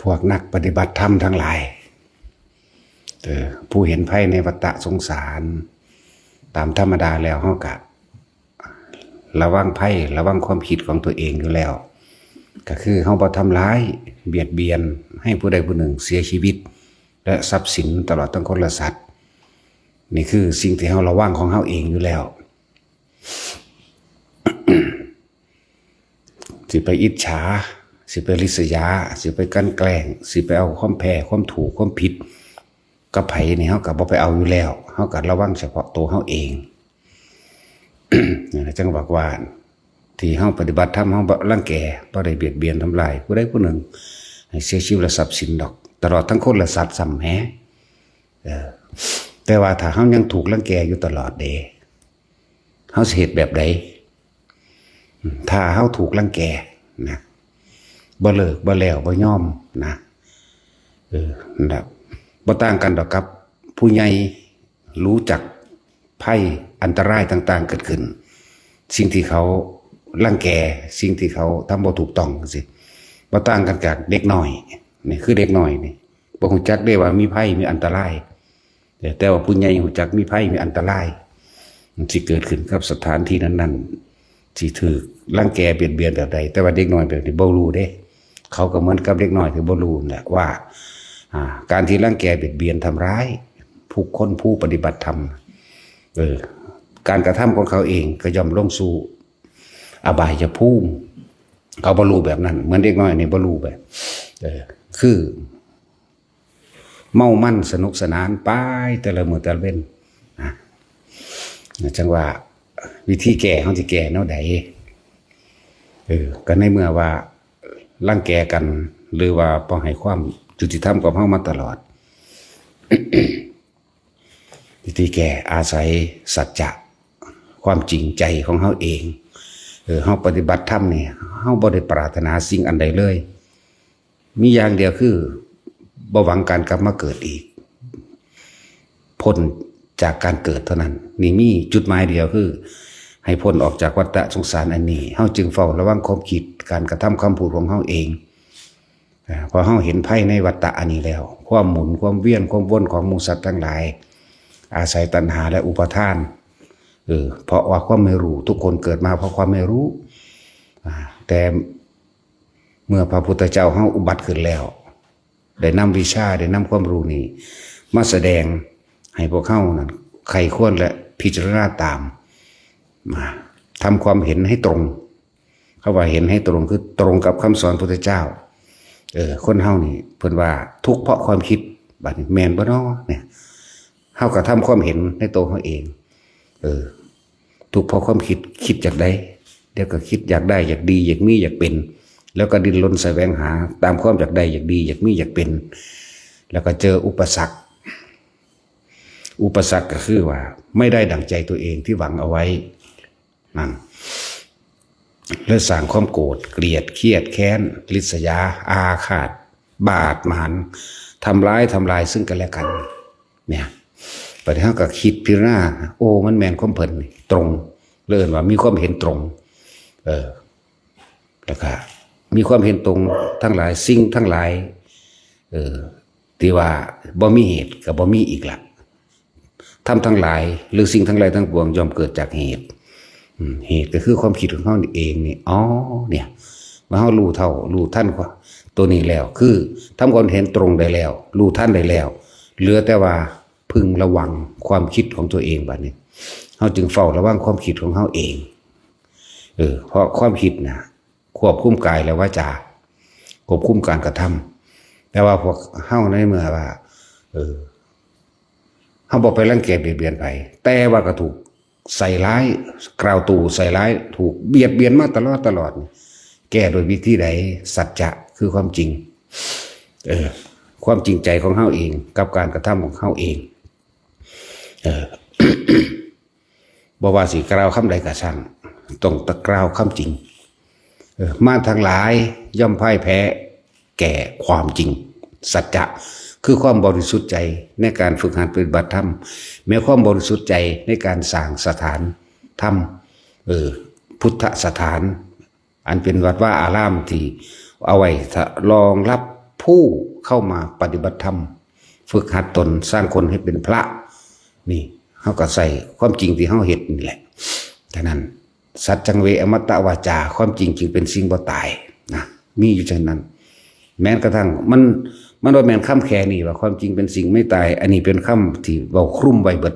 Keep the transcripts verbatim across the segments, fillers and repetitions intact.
พวกนักปฏิบัติธรรมทั้งหลาย เออ ผู้เห็นภัยในวัฏฏะสงสาร ตามธรรมดาแล้วเฮากะระวังภัย ระวังความคิดของตัวเองอยู่แล้ว ก็คือเฮาบ่ทำร้ายเบียดเบียนให้ผู้ใดผู้หนึ่งเสียชีวิต และทรัพย์สินตลอดทั้งคนและสัตว์ นี่คือสิ่งที่เฮาระวังของเฮาเองอยู่แล้ว สิไปอิจฉา สิไปริษยา สิไปกลั่นแกล้ง สิไปเอาความแพ้ ความถูก ความผิดกับไผนี่ เฮาก็บ่ไปเอาอยู่แล้ว เฮาก็ระวังเฉพาะตัวเฮาเอง นั่นแหละจั่งบอกว่า ที่เฮาปฏิบัติธรรม เฮาบ่รังแก บ่ได้เบียดเบียนทำลายผู้ใดผู้หนึ่งให้เสียชีวิตและทรัพย์สินดอก ตลอดทั้งคนและสัตว์ซ้ำแหม เออ แต่ว่าถ้าเฮายังถูกรังแกอยู่ตลอดเด้ เฮาสิเฮ็ดแบบใด อืม ถ้าเฮาถูกรังแกนะ บ่เลิก บ่แล้ว บ่ยอมนะ เออ นั่นแหละ บ่ต่างกันดอกกับผู้ใหญ่รู้จักภัยอันตรายต่างๆเกิดขึ้น สิ่งที่เขารังแก สิ่งที่เขาทำบ่ถูกต้องจั่งซี้ บ่ต่างกันจากเด็กน้อย นี่คือเด็กน้อยนี่ บ่ฮู้จักเด้ว่ามีภัย มีอันตราย แต่ แต่ว่าผู้ใหญ่ฮู้จักมีภัย มีอันตราย มันสิเกิดขึ้นกับสถานที่นั้นๆ สิถูกรังแกเบียดเบียนแบบใด แต่ว่าเด็กน้อยแบบนี้บ่รู้เด้ เขาก็เหมือนกับเด็กน้อยที่บ่รู้นั่นแหละว่า อ่า การที่รังแกเบียดเบียนทำร้ายผู้คนผู้ปฏิบัติธรรม เออ การกระทำของเขาเองก็ย่อมลงสู่อบายภูมิ เขาบ่รู้แบบนั้น เหมือนเด็กน้อยนี่บ่รู้แบบ เออ คือ เมามันสนุกสนานไปแต่ละมื้อแต่ละเว็นนะ จั่งว่าวิธีแก้เฮาสิแก้แนวใด เออ ก็ในเมื่อว่ารังแกกัน หรือว่าบ่ให้ความยุติธรรมกับเฮามาตลอด วิธีแก้อาศัยสัจจะ ความจริงใจของเฮาเอง เออ เฮาปฏิบัติธรรมนี่ เฮาบ่ได้ปรารถนาสิ่งอันใดเลย มีอย่างเดียวคือบ่หวังการกลับมาเกิดอีก พ้นจากการเกิดเท่านั้น นี่มีจุดหมายเดียวคือ ให้พ้นออกจากวัฏฏะสงสารอันนี้ เฮาจึงเฝ้าระวังความคิด การกระทำคำพูดของเฮาเอง อ่า พอเฮาเห็นภัยในวัฏฏะอันนี้แล้ว ความหมุน ความเวียน ความวนของหมู่สัตว์ทั้งหลาย อาศัยตัณหาและอุปาทาน เออ เพราะว่าความไม่รู้ ทุกคนเกิดมาเพราะความไม่รู้ อ่า แต่เมื่อพระพุทธเจ้าเฮาอุบัติขึ้นแล้ว ได้นำวิชา ได้นำความรู้นี้มาแสดงให้พวกเฮานั้นใคร่ครวญและพิจารณาตาม มาทำความเห็นให้ตรง คำว่าเห็นให้ตรงคือตรงกับคำสอนพุทธเจ้า เออ คนเฮานี่เพิ่นว่าทุกข์เพราะความคิด บัดนี้แม่นบ่น้อเนี่ย เฮาก็ทำความเห็นในตัวเฮาเอง เออ ทุกข์เพราะความคิด คิดอยากได้ เดี๋ยวก็คิดอยากได้ อยากดี อยากมี อยากเป็น แล้วก็ดิ้นรนแสวงหาตามความอยากได้ อยากดี อยากมี อยากเป็น แล้วก็เจออุปสรรค อุปสรรคก็คือว่าไม่ได้ดั่งใจตัวเองที่หวังเอาไว้ นั่น และสร้างความโกรธ เกลียด เครียด แค้น ริษยา อาฆาต บาดหมาง ทำร้าย ทำลายซึ่งกันและกัน เนี่ย บัดนี้เฮาก็คิดพิจารณา โอ้ มันแม่นความเพิ่นนี่ ตรง เรียกว่ามีความเห็นตรง เออ แล้วก็มีความเห็นตรงทั้งหลาย สิ่งทั้งหลาย เออ ที่ว่าบ่มีเหตุก็บ่มีอีกละ ธรรมทั้งหลาย หรือสิ่งทั้งหลายทั้งปวงย่อมเกิดจากเหตุ อืม เหตุก็คือความคิดของเฮานี่เองนี่ อ๋อ เนี่ย เมื่อเฮารู้เท่า รู้ทันตัวนี้แล้ว คือทำความเห็นตรงได้แล้ว รู้ทันได้แล้ว เหลือแต่ว่าพึงระวังความคิดของตัวเองบัดนี้ เฮาจึงเฝ้าระวังความคิดของเฮาเอง เออ เพราะความคิดน่ะ ควบคุมกายและวาจา ควบคุมการกระทำ แต่ว่าพวกเฮาในเมื่อว่า เออ เฮาบ่ไปรังแกเบียดเบียนไผ แต่ว่าก็ถูกใส่ร้าย กล่าวตู่ใส่ร้าย ถูกเบียดเบียนมาตลอดตลอด แก้โดยวิธีใด สัจจะคือความจริง เออ ความจริงใจของเฮาเอง กับการกระทำของเฮาเอง เออ บ่ว่าสิกล่าวคำใดก็ช่าง ต้องกล่าวคำจริง เออ มารทั้งหลายย่อมพ่ายแพ้แก่ความจริง สัจจะคือความบริสุทธิ์ใจในการฝึกหัดปฏิบัติธรรม แม้ความบริสุทธิ์ใจในการสร้างสถานธรรม เออ พุทธสถาน อันเป็นวัดวาอารามที่เอาไว้รองรับ ผู้เข้ามาปฏิบัติธรรม ฝึกหัดตนสร้างคนให้เป็นพระ นี่เฮาก็ใส่ความจริงที่เฮาเฮ็ดนี่แหละ ฉะนั้น สัจจังเวอมตะวาจา ความจริงจึงเป็นสิ่งบ่ตายนะ มีอยู่จั่งนั้น แม้กระทั่งมันมันบ่แม่นคำแค่นี้ว่าความจริงเป็นสิ่งไม่ตาย อันนี้เป็นคำที่เว้าคลุมไว้เบิด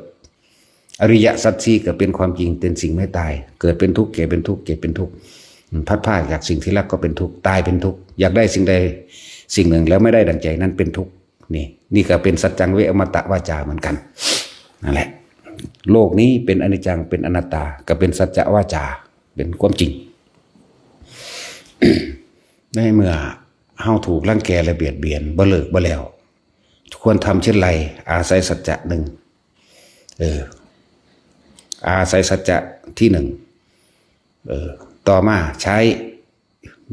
อริยสัจสี่ก็เป็นความจริงเป็นสิ่งไม่ตาย เกิดเป็นทุกข์ แก่เป็นทุกข์ เจ็บเป็นทุกข์ พัดพรากจากสิ่งที่รักก็เป็นทุกข์ ตายเป็นทุกข์ อยากได้สิ่งใดสิ่งหนึ่งแล้วไม่ได้ดังใจนั้นเป็นทุกข์ นี่ นี่ก็เป็นสัจจังเวอมตะวาจาเหมือนกัน นั่นแหละ โลกนี้เป็นอนิจจัง เป็นอนัตตา ก็เป็นสัจจะวาจา เป็นความจริง ในเมื่อเฮาถูกรังแกและเบียดเบียนบ่เลิกบ่แล้ว ควรทำเช่นไร อาศัยสัจจะหนึ่ง เออ อาศัยสัจจะที่หนึ่ง เออ ต่อมาใช้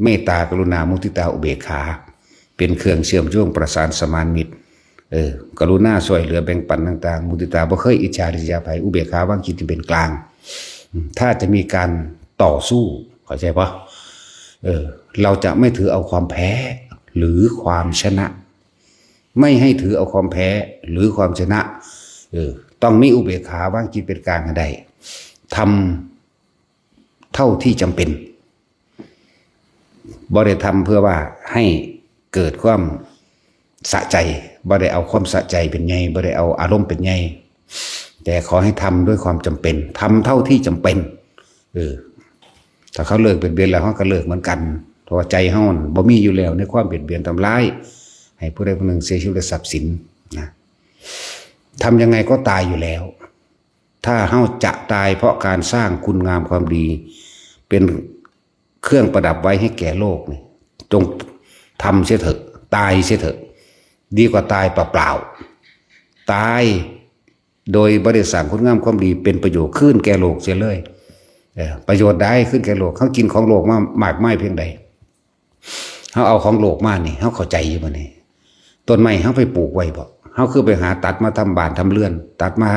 เมตตากรุณามุทิตาอุเบกขา เป็นเครื่องเชื่อมโยงประสานสมานมิตร เออ กรุณาช่วยเหลือแบ่งปันต่างๆ มุทิตาบ่เคยอิจฉาริษยาไผ อุเบกขาวางจิตที่เป็นกลาง ถ้าจะมีการต่อสู้ เข้าใจปะ เออ เราจะไม่ถือเอาความแพ้หรือความชนะ ไม่ให้ถือเอาความแพ้หรือความชนะ เออ ต้องมีอุเบกขาวางจิตเป็นกลางให้ได้ ทำเท่าที่จำเป็น บ่ได้ทำเพื่อว่าให้เกิดความสะใจ บ่ได้เอาความสะใจเป็นใหญ่ บ่ได้เอาอารมณ์เป็นใหญ่ แต่ขอให้ทำด้วยความจำเป็น ทำเท่าที่จำเป็น เออ ถ้าเขาเลิกเบียดเบียนแล้ว เขาก็เลิกเหมือนกัน เพราะว่าใจเฮามันบ่มีอยู่แล้วในความเบียดเบียนทำร้าย ให้ผู้ใดผู้หนึ่งเสียชีวิตและทรัพย์สินนะ ทำยังไงก็ตายอยู่แล้ว ถ้าเฮาจะตายเพราะการสร้างคุณงามความดี เป็นเครื่องประดับไว้ให้แก่โลกนี่ จงทำเสียเถอะ ตายเสียเถอะ ดีกว่าตายเปล่าๆ ตายโดยบ่ได้สร้างคุณงามความดีเป็นประโยชน์คืนแก่โลกเสียเลย เออ ประโยชน์ใดคืนแก่โลก เฮากินของโลกมามากมายเพียงใด เฮาเอาของโลกมานี่ เฮาเข้าใจอยู่บ่นี่ ต้นไม้เฮาไปปลูกไว้บ่ เฮาคือไปหาตัดมาทำบ้านทำเรือน ตัดมา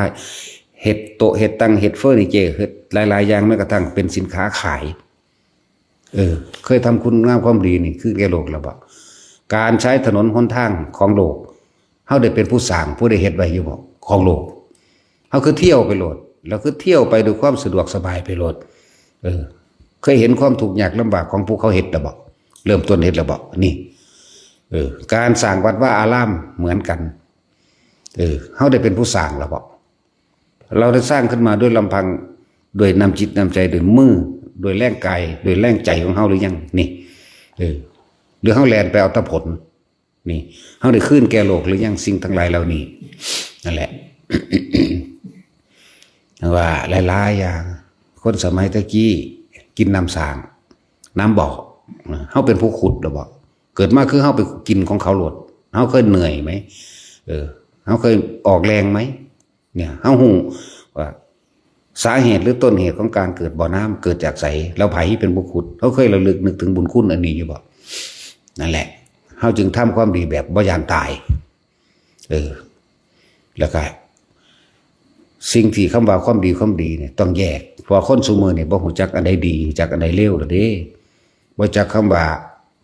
เฮ็ดโต๊ะ เฮ็ดตัง เฮ็ดเฟอร์นิเจอร์ เฮ็ดหลายๆ อย่าง แม้กระทั่งเป็นสินค้าขาย เออ เคยทำคุณงามความดีนี่คืนแก่โลกแล้วบ่ การใช้ถนนหนทางของโลก เฮาได้เป็นผู้สร้าง ผู้ได้เฮ็ดไว้อยู่บ่ ของโลก เฮาคือเที่ยวไปโลด แล้วคือเที่ยวไปด้วยความสะดวกสบายไปโลด เออ เคยเห็นความทุกข์ยากลำบากของผู้เขาเฮ็ดแล้วบ่ เริ่มต้นเฮ็ดแล้วบ่ นี่ เออ การสร้างวัดวาอารามเหมือนกัน เออ เฮาได้เป็นผู้สร้างแล้วบ่ เราได้สร้างขึ้นมาด้วยลำพัง ด้วยน้ำจิตน้ำใจ ด้วยมือ ด้วยแรงกาย ด้วยแรงใจของเฮาหรือยัง นี่ เออ หรือเฮาแล่นไปเอาแต่ผล นี่ เฮาได้คืนแก่โลกหรือยัง สิ่งทั้งหลายเหล่านี้ นั่นแหละ ว่าหลายๆ อย่าง คนสมัยตะกี้กินน้ำสร้าง น้ำบ่อ เฮาเป็นผู้ขุดแล้วบ่ เกิดมาคือเฮาไปกินของเขาโลด เฮาเคยเหนื่อยไหม เออ เฮาเคยออกแรงไหม เนี่ย เฮาฮู้ว่าสาเหตุหรือต้นเหตุของการเกิดบ่อน้ำเกิดจากไส แล้วไผเป็นผู้ขุด เฮาเคยระลึกนึกถึงบุญคุณอันนี้อยู่บ่ นั่นแหละ เฮาจึงทำความดีแบบบ่ย้านตาย เออ แล้วก็ สิ่งที่คำว่าความดีความดีเนี่ยต้องแยก เพราะว่าคนซุมื้อนี่บ่ฮู้จักอันใดดี ฮู้จักอันใดเลวแล้วเด้ บ่จักคำว่า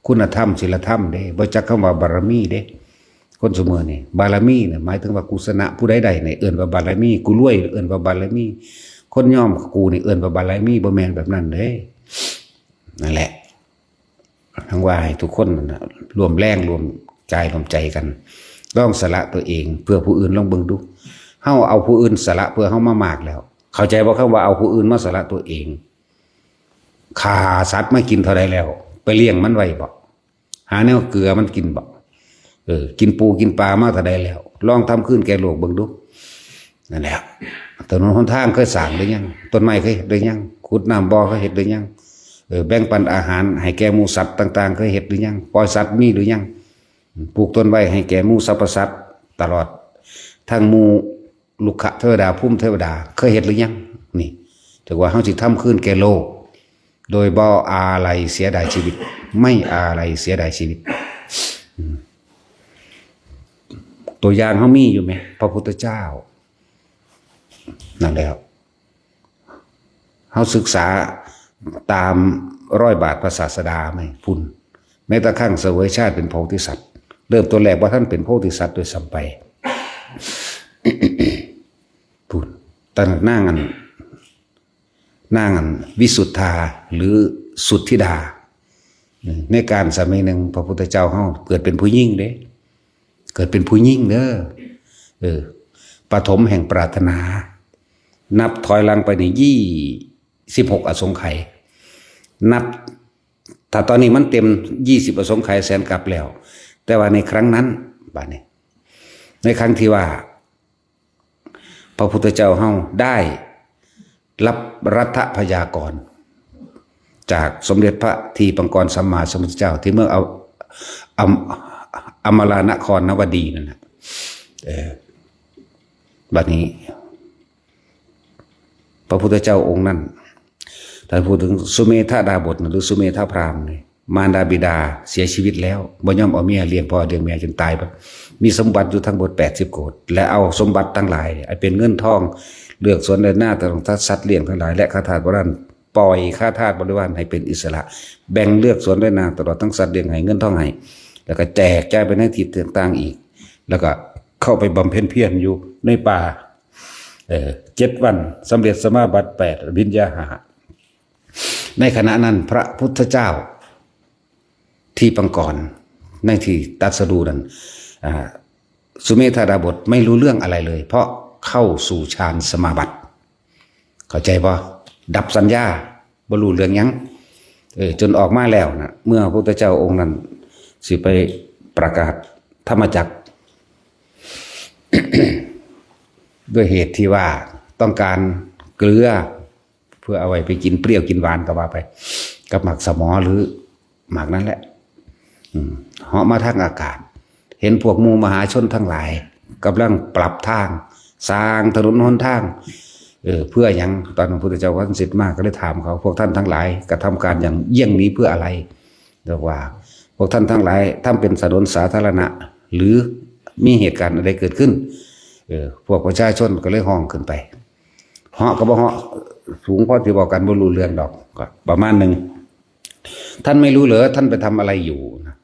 คุณธรรมศีลธรรมเด้ บ่จักคำว่าบารมีเด้ คนซุมื้อนี่ บารมีเนี่ยหมายถึงว่ากูชนะผู้ใดได้เนี่ยเอิ้นว่าบารมี กูรวยเอิ้นว่าบารมี คนยอมกูนี่เอิ้นว่าบารมี บ่แม่นแบบนั้นเด้ นั่นแหละ ทั้งว่าให้ทุกคนนั่นน่ะรวมแรงรวมกายรวมใจกัน ลองสละตัวเองเพื่อผู้อื่น ลองเบิ่งดู เฮาเอาผู้อื่นสละเพื่อเฮามามากแล้ว เข้าใจบ่ คำว่าเอาผู้อื่นมาสละตัวเอง ฆ่าสัตว์มากินเท่าใดแล้ว ไปเลี้ยงมันไว้บ่ หาแนวเกลือมันกินบ่ เออ กินปูกินปลามาเท่าใดแล้ว ลองทำคืนแก่โลกเบิ่งดู นั่นแหละ ถนนหนทางเคยสร้างหรือยัง ต้นไม้เคยเฮ็ดหรือยัง ขุดน้ำบ่อเคยเฮ็ดหรือยัง เออ แบ่งปันอาหารให้แก่หมู่สัตว์ต่างๆ เคยเฮ็ดหรือยัง ปล่อยสัตว์มีหรือยัง ปลูกต้นไว้ให้แก่หมู่สรรพสัตว์ตลอด ทั้งหมู่รุกขเทวดา ภูมิเทวดา เคยเฮ็ดหรือยัง นี่ ถือว่าเฮาสิทำคืนแก่โลก โดยบ่อาลัยเสียดายชีวิต ไม่อาลัยเสียดายชีวิต อืม ตัวอย่างเฮามีอยู่ไหม พระพุทธเจ้า นั่นแหละ เฮาศึกษาตามรอยบาทพระศาสดาไหม พุ้น แม้แต่ครั้งเสวยชาติเป็นโพธิสัตว์ เริ่มต้นแรกว่าท่านเป็นโพธิสัตว์ด้วยซ้ำไป พูดตั้งนางอันนางอันวิสุทธา หรือสุทธิดา ในการสมัยหนึ่งพระพุทธเจ้าเฮาเกิดเป็นผู้หญิงเด้ เกิดเป็นผู้หญิงเด้อ เออ ปฐมแห่งปรารถนา นับถอยหลังไปในยี่สิบหกอสงไขย นับ ถ้าตอนนี้มันเต็มยี่สิบอสงไขยแสนกับแล้ว แต่ว่าในครั้งนั้น บาดนี้ ในครั้งที่ว่า พระพุทธเจ้าเฮาได้รับรัตถพยากรณ์ จากสมเด็จพระทีปังกรสัมมาสัมพุทธเจ้า ที่เมืองเอาอมอมรานครนวดีนั่นนะ เออ บัดนี้ พระพุทธเจ้าองค์นั้น ถ้าพูดถึงสุเมธดาบสหรือสุเมธพราหมณ์นี่ มารดาบิดาเสียชีวิตแล้ว บ่ยอมเอาเมียเลี้ยงพ่อเลี้ยงแม่จนตายไป มีสมบัติอยู่ทั้งหมดแปดสิบโกฏ และเอาสมบัติทั้งหลาย อันเป็นเงินทอง เลือกสวนเลือกนา ตลอดทั้งสัตว์เลี้ยงทั้งหลาย และข้าทาสบริวาร ปล่อยข้าทาสบริวารให้เป็นอิสระ แบ่งเลือกสวนเลือกนา ตลอดทั้งสัตว์เลี้ยงให้ เงินทองให้ แล้วก็แจกจ่ายไปในที่ต่างๆอีก แล้วก็เข้าไปบำเพ็ญเพียรอยู่ในป่า เออ เจ็ดวัน สำเร็จสมาบัติแปด อภิญญาห้า ในขณะนั้นพระพุทธเจ้า ทีปังกร ในที่ตรัสรู้นั้น อ่า สุเมธดาบสไม่รู้เรื่องอะไรเลย เพราะเข้าสู่ฌานสมาบัติ เข้าใจบ่ ดับสัญญา บ่รู้เรื่องหยัง เออ จนออกมาแล้วนะ เมื่อพระพุทธเจ้าองค์นั้น สิไปประกาศธรรมจักร ด้วยเหตุที่ว่าต้องการเกลือ เพื่อเอาไว้ไปกินเปรี้ยวกินหวานก็ว่าไป กับหมากสมอหรือหมากนั่นแหละ อืม เหาะมาทางอากาศ เห็นพวกหมู่มหาชนทั้งหลายกำลังปรับทาง สร้างถนนหนทาง เออ เพื่อหยัง ตอนพระพุทธเจ้าท่านเสด็จมาก็เลยถามเขา พวกท่านทั้งหลายกระทำการอย่างเยี่ยงนี้เพื่ออะไร เรียกว่า พวกท่านทั้งหลายทำเป็นถนนสาธารณะ หรือมีเหตุการณ์อะไรเกิดขึ้น เออ พวกประชาชนก็เลยฮ้องขึ้นไป เหาะก็บ่เหาะ สูงพอที่บอกกันบ่รู้เรื่องดอก ก็ประมาณหนึ่ง ท่านไม่รู้เหรอ ท่านไปทำอะไรอยู่นะ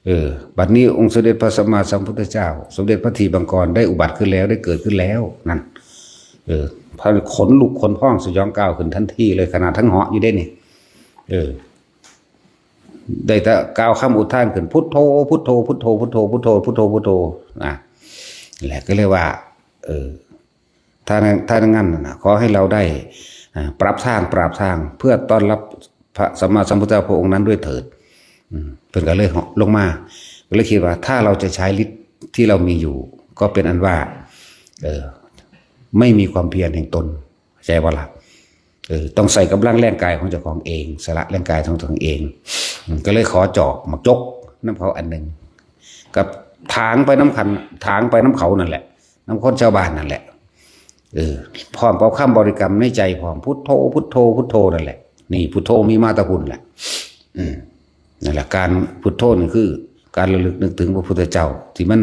เออ บัดนี้องค์สมเด็จพระสัมมาสัมพุทธเจ้า สมเด็จพระทีปังกรได้อุบัติขึ้นแล้ว ได้เกิดขึ้นแล้วนั่น เออ พระขนลุกขนพองสยองกล้าวขึ้นทันทีเลย ขนาดทั้งเหาะอยู่ได้นี่ เออ ได้แต่กล่าวคำอุทานขึ้น พุทโธ พุทโธ พุทโธ พุทโธ พุทโธ พุทโธ พุทโธ นะ แหละก็เลยว่า เออ ถ้า ถ้าอย่างนั้นนะ ขอให้เราได้ อ่า ปรับทาง ปรับทาง เพื่อต้อนรับพระสัมมาสัมพุทธเจ้าพระองค์นั้นด้วยเถิด อืม เพิ่นก็เลยลงมา ก็เลยคิดว่า ถ้าเราจะใช้ฤทธิ์ที่เรามีอยู่ ก็เป็นอันว่า เออ ไม่มีความเพียรแห่งตน เข้าใจบ่ล่ะ เออ ต้องใส่กำลังแรงกายของเจ้าของเอง สละแรงกายของเจ้าของเอง อืม ก็เลยขอจอบหมากจกนำเขาอันหนึ่ง กับถางไปนำคัน ถางไปนำเขานั่นแหละ นำคนชาวบ้านนั่นแหละ เออ พร้อมกับคำบริกรรมในใจพร้อม พุทโธ พุทโธ พุทโธนั่นแหละ นี่พุทโธมีมาแต่พุ้นแหละ อืม นั่นแหละ การพุทโธนี่คือการระลึกนึกถึงพระพุทธเจ้า ที่มัน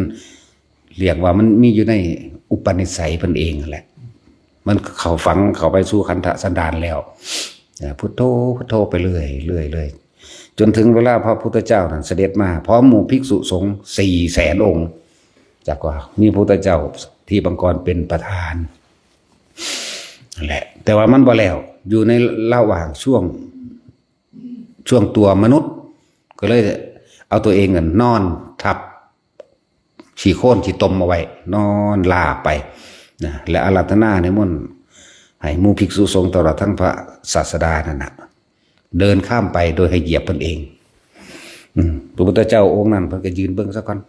เรียกว่ามันมีอยู่ในอุปนิสัยเพิ่นเองนั่นแหละ มันเข้าฝังเข้าไปสู่ขันธสันดานแล้ว เอ่อ พุทโธ พุทโธไปเรื่อย เรื่อย เรื่อย จนถึงเวลาพระพุทธเจ้านั้นเสด็จมา พร้อมหมู่ภิกษุสงฆ์สี่แสนองค์ จากว่ามีพระพุทธเจ้าทีปังกรเป็นประธาน นั่นแหละ แต่ว่ามันบ่แล้ว อยู่ในระหว่างช่วง ช่วงตัวมนุษย์ ก็เลยเอาตัวเองน่ะนอนทับขี้โคลนขี้ตมเอาไว้ นอนราบไปนะ และอาราธนานิมนต์ให้หมู่ภิกษุสงฆ์ตลอดทั้งพระศาสดานั่นน่ะ เดินข้ามไปโดยให้เหยียบเพิ่นเอง อืม พระพุทธเจ้าองค์นั้นเพิ่นก็ยืนเบิ่งซะก่อน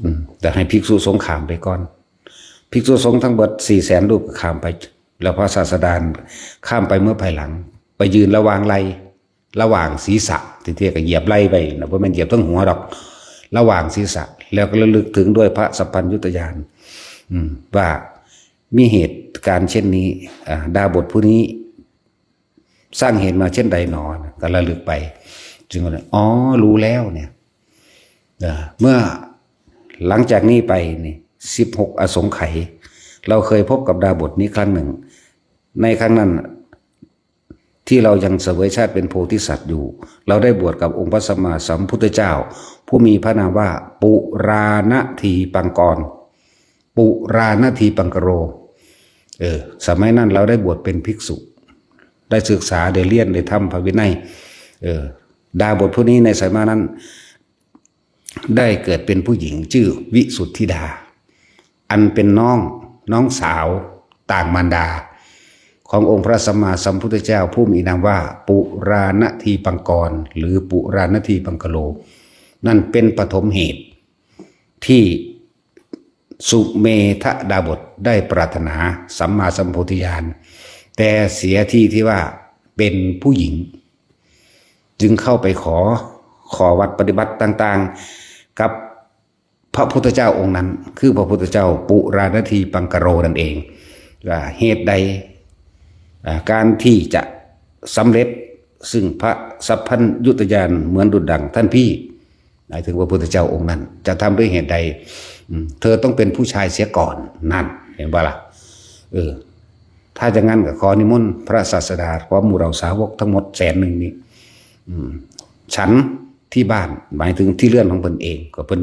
อืม แต่ให้ภิกษุสงฆ์ข้ามไปก่อน ภิกษุสงฆ์ทั้งเบิดสี่แสนรูปก็ข้ามไป แล้วพระศาสดาข้ามไปเมื่อภายหลัง ไปยืนระหว่างไหล่ ระหว่างศีรษะ ที่เทียก็เหยียบไหล่ไปนะ บ่แม่นเหยียบทั้งหัวดอก ระหว่างศีรษะ แล้วก็ระลึกถึงด้วยพระสัพพัญญุตญาณ อืม ว่ามีเหตุการณ์เช่นนี้ อ่า ดาบสผู้นี้ สร้างเหตุมาเช่นใดหนอ ก็ระลึกไป จึงว่า อ๋อ รู้แล้วเนี่ย เอ่อ เมื่อหลังจากนี้ไปนี่ สิบหกอสงไขย เราเคยพบกับดาบสนี้ครั้งหนึ่ง ในครั้งนั้น ที่เรายังเสวยชาติเป็นโพธิสัตว์อยู่ เราได้บวชกับองค์พระสัมมาสัมพุทธเจ้า พ ผู้มีพระนามว่าปุราณทีปังกร ปุราณทีปังกโร เออ สมัยนั้นเราได้บวชเป็นภิกษุ ได้ศึกษา ได้เรียน ได้ทำพระวินัย เออ ดาบทผู้นี้ในสมัยนั้น ได้เกิดเป็นผู้หญิงชื่อวิสุทธิดา อันเป็นน้อง น้องสาวต่างมารดา ขององค์พระสัมมาสัมพุทธเจ้าผู้มีนามว่าปุราณทีปังกร หรือปุราณทีปังกโล นั่นเป็นปฐมเหตุที่สุเมธดาบทได้ปรารถนาสัมมาสัมโพธิญาณ แต่เสียที่ที่ว่าเป็นผู้หญิง จึงเข้าไปขอ ขอวัดปฏิบัติต่างๆ กับพระพุทธเจ้าองค์นั้น คือพระพุทธเจ้าปุราณทีปังกโรนั่นเอง ว่าเหตุใด อ่า การที่จะสำเร็จซึ่งพระสัพพัญญุตญาณเหมือนดุจดังท่านพี่ หมายถึงพระพุทธเจ้าองค์นั้น จะทำด้วยเหตุใด อืม เธอต้องเป็นผู้ชายเสียก่อน นั่น เห็นปะล่ะ เออ ถ้าอย่างนั้นก็ขอนิมนต์พระศาสดา พร้อมหมู่เหล่าสาวกทั้งหมดแสนหนึ่งนี้ อืม ฉันที่บ้าน หมายถึงที่เรือนของเพิ่นเอง ก็เพิ่น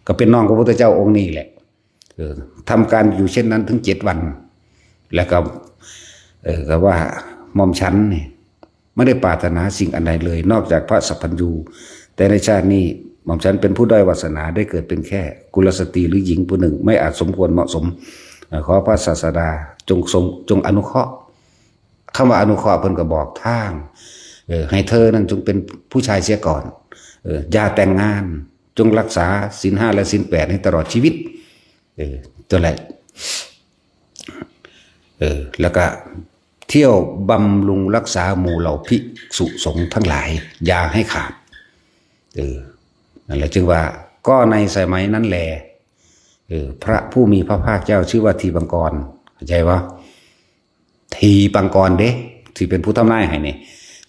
ก็เป็นน้องพระพุทธเจ้าองค์นี้แหละ เออ ทำการอยู่เช่นนั้นถึงเจ็ดวัน แล้วก็ เออ ก็ว่าหม่อมฉันนี่ไม่ได้ปรารถนาสิ่งอันใดเลย นอกจากพระสัพพัญญู แต่ในชาตินี้หม่อมฉันเป็นผู้ด้อยวาสนา ได้เกิดเป็นแค่กุลสตรีหรือหญิงผู้หนึ่ง ไม่อาจสมควรเหมาะสม เอ่อ ขอพระศาสดาจงทรง จงอนุเคราะห์ คำว่าอนุเคราะห์เพิ่นก็บอกทาง เออ ให้เธอนั้นจงเป็นผู้ชายเสียก่อน เออ อย่าแต่งงาน จงรักษาศีลห้าและศีลแปดให้ตลอดชีวิต เออ ตัวแหละ เออ แล้วก็เที่ยวบำรุงรักษาหมู่เหล่าภิกษุสงฆ์ทั้งหลาย อย่าให้ขาด เออ นั่นแหละจึงว่า ก็ในสมัยนั้นแล เออ พระผู้มีพระภาคเจ้าชื่อว่าทีปังกร เข้าใจปะ ทีปังกรเด้ ที่เป็นผู้ทำนายให้นี่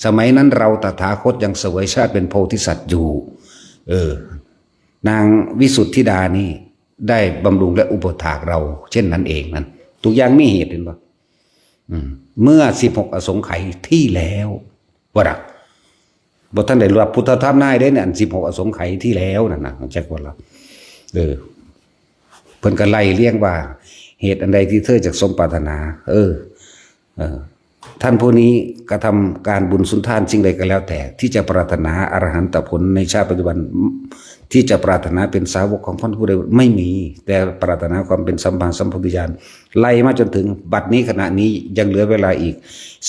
สมัยนั้นเราตถาคตยังเสวยชาติเป็นโพธิสัตว์อยู่ เออ นางวิสุทธิดานี่ได้บำรุงและอุปถากเราเช่นนั้นเองนั่น ทุกอย่างมีเหตุ เห็นปะ อืม เมื่อสิบหกอสงไขยที่แล้ว ว่าดัก บ่ทันได้รับพุทธทำนายเด้เนี่ย อันสิบหกอสงไขยที่แล้วนั่นนะ จักว่าละ เออ เพิ่นก็ไล่เรียงว่า เหตุอันใดที่เธอจักสมปรารถนา เออ เออ ท่านผู้นี้กระทำการบุญสุนทานสิ่งใดก็แล้วแต่ ที่จะปรารถนาอรหันตผลในชาติปัจจุบัน ที่จะปรารถนาเป็นสาวกของพระผู้ใดไม่มี แต่ปรารถนาความเป็นสัมมาสัมโพธิญาณ ไล่มาจนถึงบัดนี้ขณะนี้ยังเหลือเวลาอีก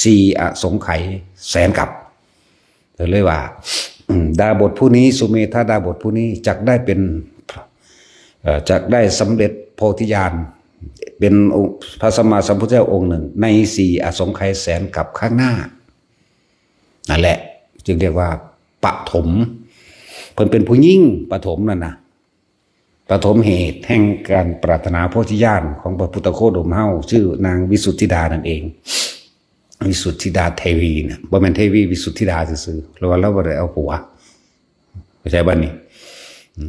สี่อสงไขยแสนกัป เธอเลยว่า อืม ดาบทผู้นี้ สุเมธดาบทผู้นี้จักได้เป็น เอ่อ จักได้สำเร็จโพธิญาณ เป็นองค์พระสัมมาสัมพุทธเจ้าองค์หนึ่ง ในสี่อสงไขยแสนกัปข้างหน้า นั่นแหละ จึงเรียกว่าปฐม เพิ่นเป็นผู้หญิงปฐมนั่นนะ ปฐมเหตุแห่งการปรารถนาโพธิญาณของพระพุทธโคดมเฮา ชื่อนางวิสุทธิดานั่นเอง วิสุทธิดาเทวีนะ บ่แม่นเทวีวิสุทธิดาซื่อๆ เพราะว่าเราบ่ได้เอาผัว เข้าใจบ่นี่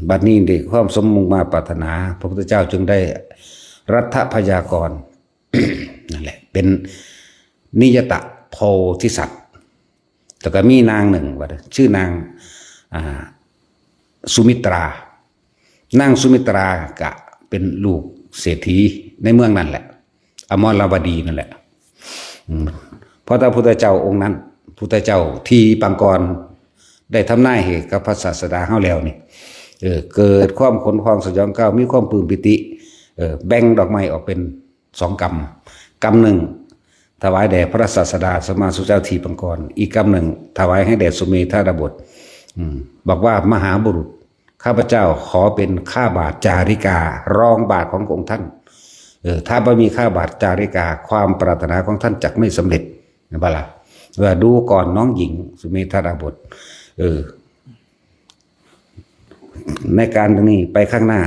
บัดนี้ด้วยความสมมุ่งมาปรารถนา พระพุทธเจ้าจึงได้รัตถพยากร นั่นแหละ เป็นนิยตะโพธิสัตว์ แล้วก็มีนางหนึ่งว่า ชื่อนาง อ่า สุมิตรา นางสุมิตรากะเป็นลูกเศรษฐีในเมืองนั่นแหละ อมรวดีนั่นแหละ อืม เพราะพระพุทธเจ้าองค์นั้น พุทธเจ้าทีปังกร ได้ทำนายให้กับพระศาสดาเฮาแล้วนี่ เออ เกิดความขนพองสยองกล้าว มีความปลื้มปิติ เออ แบ่งดอกไม้ออกเป็นสองกำ กำหนึ่งถวายแด่พระศาสดาสัมมาสัมพุทธเจ้าทีปังกร อีกกำหนึ่งถวายให้แด่สุเมธาดาบท อืม บอกว่ามหาบุรุษ ข้าพเจ้าขอเป็นข้าบาทจาริกา รองบาทขององค์ท่าน เออ ถ้าไม่มีข้าบาทจาริกา ความปรารถนาของท่านจักไม่สำเร็จ นะบะล่ะ ว่าดูก่อนน้องหญิงสุเมธาดาบท เออ ในการนี้ไปข้างหน้า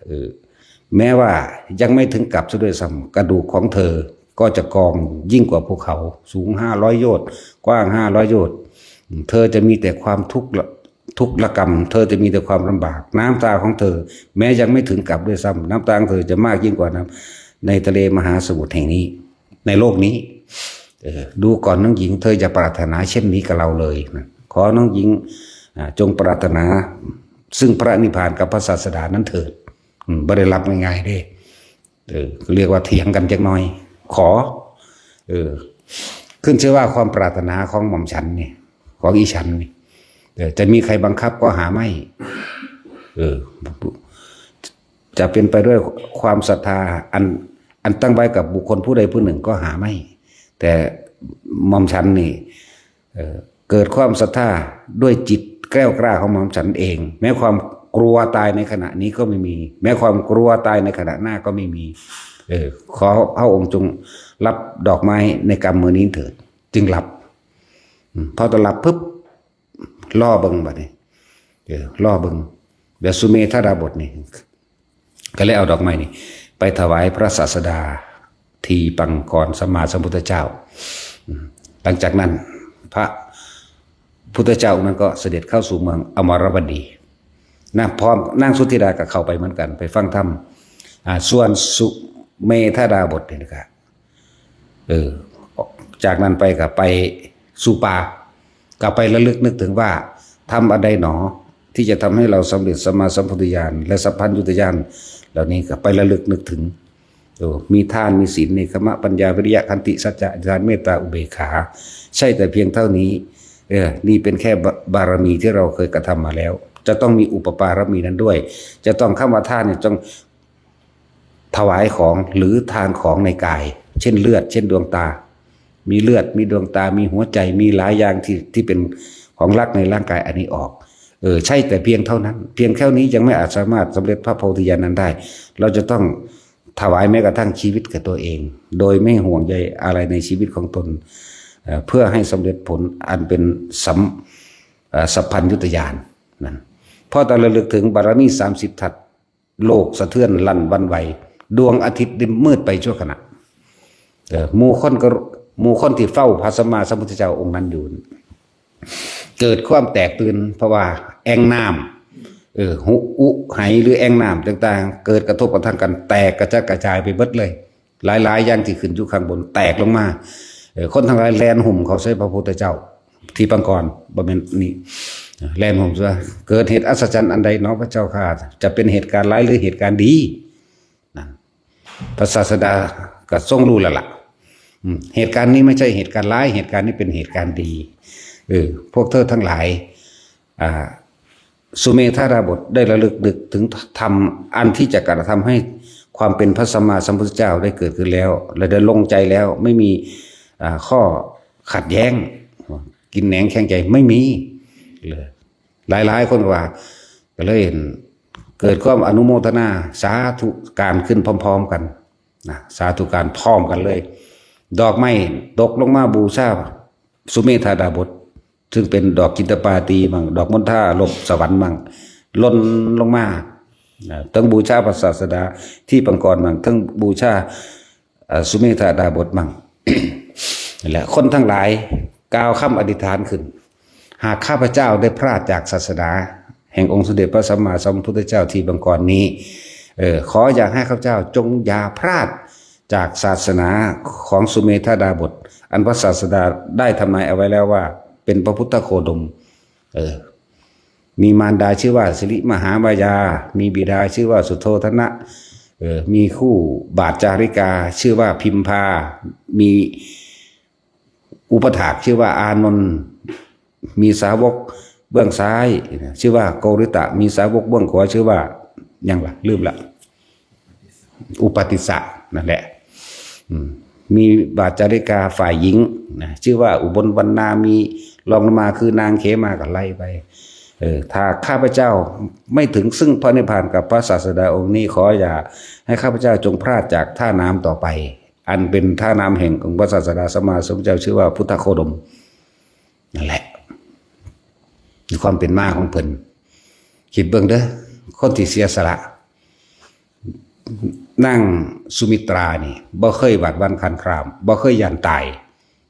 เออ แม้ว่ายังไม่ถึงกับซะด้วยซ้ำ กระดูกของเธอก็จะกองยิ่งกว่าภูเขา สูงห้าร้อยโยชน์ กว้างห้าร้อยโยชน์ เธอจะมีแต่ความทุกข์ละ ทุกข์ละกำ เธอจะมีแต่ความลำบาก น้ำตาของเธอ แม้ยังไม่ถึงกับด้วยซ้ำ น้ำตาของเธอจะมากยิ่งกว่าน้ำในทะเลมหาสมุทรแห่งนี้ ในโลกนี้ เออ ดูก่อนน้องหญิง เธออย่าปรารถนาเช่นนี้กับเราเลยนะ ขอน้องหญิง อ่า จงปรารถนา ซึ่งพระนิพพานกับพระศาสดานั้นเถิด อืมบ่ได้รับง่ายๆเด้ เออ เรียกว่าเถียงกันจักหน่อย ขอ เออ ขึ้นชื่อว่าความปรารถนาของหม่อมฉันนี่ ของอีฉันนี่ เออ จะมีใครบังคับก็หาไม่ เออ จะเป็นไปด้วยความศรัทธาอัน อันตั้งไว้กับบุคคลผู้ใดผู้หนึ่งก็หาไม่ แต่หม่อมฉันนี่ เอ่อ เกิดความศรัทธาด้วยจิตแกล้วกล้าของหม่อมฉันเอง แม้ความกลัวตายในขณะนี้ก็ไม่มี แม้ความกลัวตายในขณะหน้าก็ไม่มี เออ ขอพระองค์จงรับดอกไม้ในกำมือนี้เถิด จึงรับ อืม พอตอนรับปุ๊บ รอเบิ่งบัดนี้ เออ รอเบิ่ง เดี๋ยวสุเมธาดาบทนี่ ก็เลยเอาดอกไม้นี่ ไปถวายพระศาสดา ทีปังกรสัมมาสัมพุทธเจ้า อืม หลังจากนั้น พระพุทธเจ้าองค์นั้นก็เสด็จเข้าสู่เมืองอมรวดี นางพร้อม นางสุทธิดาก็เข้าไปเหมือนกัน ไปฟังธรรม อ่า ส่วนสุเมธาดาบทนี่นะครับ เออ จากนั้นไปก็ไปสู่ป่า ก็ไประลึกนึกถึงว่า ธรรมอันใดหนอ ที่จะทำให้เราสำเร็จสัมมาสัมพุทธญาณ และสัพพัญญุตญาณ เหล่านี้ก็ไประลึกนึกถึง โอ้ มีทาน มีศีล เนกขัมมะ ปัญญา วิริยะ ขันติ สัจจะ อธิษฐาน เมตตา อุเบกขา ใช่แต่เพียงเท่านี้ เออ นี่เป็นแค่บะ- บารมีที่เราเคยกระทำมาแล้ว จะต้องมีอุปปารมีนั้นด้วย จะต้อง คำว่าทานเนี่ย ต้องถวายของหรือทานของในกาย เช่นเลือด เช่นดวงตา มีเลือด มีดวงตา มีหัวใจ มีหลายอย่างที่ ที่เป็นของรักในร่างกายอันนี้ออก เออ ใช่แต่เพียงเท่านั้น เพียงแค่นี้ยังไม่อาจสามารถสำเร็จพระโพธิญาณนั้นได้ เราจะต้องถวายแม้กระทั่งชีวิตกับตัวเอง โดยไม่ห่วงใยอะไรในชีวิตของตน เอ่อ เพื่อให้สำเร็จผลอันเป็นสัม- เอ่อ สัพพัญญุตญาณนั้น เพราะตอนระลึกถึงบารมีสามสิบทัศน์ โลกสะเทือนลั่นหวั่นไหว ดวงอาทิตย์ได้มืดไปชั่วขณะ เออ หมู่คนก็ หมู่คนที่เฝ้าพระสัมมาสัมพุทธเจ้าองค์นั้นอยู่ เกิดความแตกตื่น เพราะว่าแอ่งน้ำ เออ หุ- อุไหหรือแอ่งน้ำต่างๆ เกิดกระทบกระทั่งกัน แตกกระจัดกระจายไปเบิดเลย หลายๆอย่างที่ขึ้นอยู่ข้างบนแตกลงมา เออ คนทั้งหลายแล่นหุ้มเข้าใส่พระพุทธเจ้า ทีปังกร บ่แม่นนี่ แล่นหุ้มซะ เกิดเหตุอัศจรรย์อันใดหนอพระเจ้าข้า จะเป็นเหตุการณ์ร้ายหรือเหตุการณ์ดี นั่น พระศาสดาก็ทรงรู้แล้วล่ะ อืม เหตุการณ์นี้ไม่ใช่เหตุการณ์ร้าย เหตุการณ์นี้เป็นเหตุการณ์ดี เออ พวกเธอทั้งหลาย อ่า สุเมธาดาบทได้ระลึกนึกถึงธรรมอันที่จะกระทำให้ความเป็นพระสัมมาสัมพุทธเจ้าได้เกิดขึ้นแล้ว และได้ลงใจแล้ว ไม่มี อ่า ข้อขัดแย้ง กินแหนงแคลงใจ ไม่มีเลย หลายๆคนก็ว่า ก็เลยเกิดความอนุโมทนาสาธุการขึ้นพร้อมๆกันนะ สาธุการพร้อมกันเลย ดอกไม้ตกลงมาบูชาสุเมธาดาบท ซึ่งเป็นดอกจินตปาตีมั่ง ดอกมณฑาลบสวรรค์มั่ง หล่นลงมานะ ทั้งบูชาพระศาสดาทีปังกรมั่ง ทั้งบูชา เอ่อ สุเมธาดาบทมั่ง และคนทั้งหลายกล่าวคำอธิษฐานขึ้น หากข้าพเจ้าได้พลาดจากศาสนาแห่งองค์สมเด็จพระสัมมาสัมพุทธเจ้าทีปังกรนี้ เออ ขออย่าให้ข้าพเจ้าจงอย่าพลาดจากศาสนาของสุเมธาดาบท อันพระศาสดาได้ทำนายเอาไว้แล้วว่าเป็นพระพุทธโคดม เออ มีมารดาชื่อว่าสิริมหามายา มีบิดาชื่อว่าสุโธทนะ เออ มีคู่บาทจาริกาชื่อว่าพิมพา มีอุปถากชื่อว่าอานนท์ มีสาวกเบื้องซ้ายชื่อว่าโกริตะ มีสาวกเบื้องขวาชื่อว่าหยังล่ะ ลืมละ อุปาติสสะนั่นแหละ อืม มีบาทจาริกาฝ่ายหญิงนะ ชื่อว่าอุบลวรรณา มีรองลงมาคือนางเขมา ก็ไล่ไป เออ ถ้าข้าพเจ้าไม่ถึงซึ่งพระนิพพานกับพระศาสดาองค์นี้ ขออย่าให้ข้าพเจ้าจงพลาดจากท่าน้ำต่อไป อันเป็นท่าน้ำแห่งองค์พระศาสดาสัมมาสัมพุทธเจ้า ชื่อว่าพุทธโคดม นั่นแหละ ความเป็นมาของเพิ่น คิดเบิ่งเด้อ คนที่เสียสละ นางสุมิตรานี่บ่เคยหวาดหวั่นคลานคลาม บ่เคยย่านตาย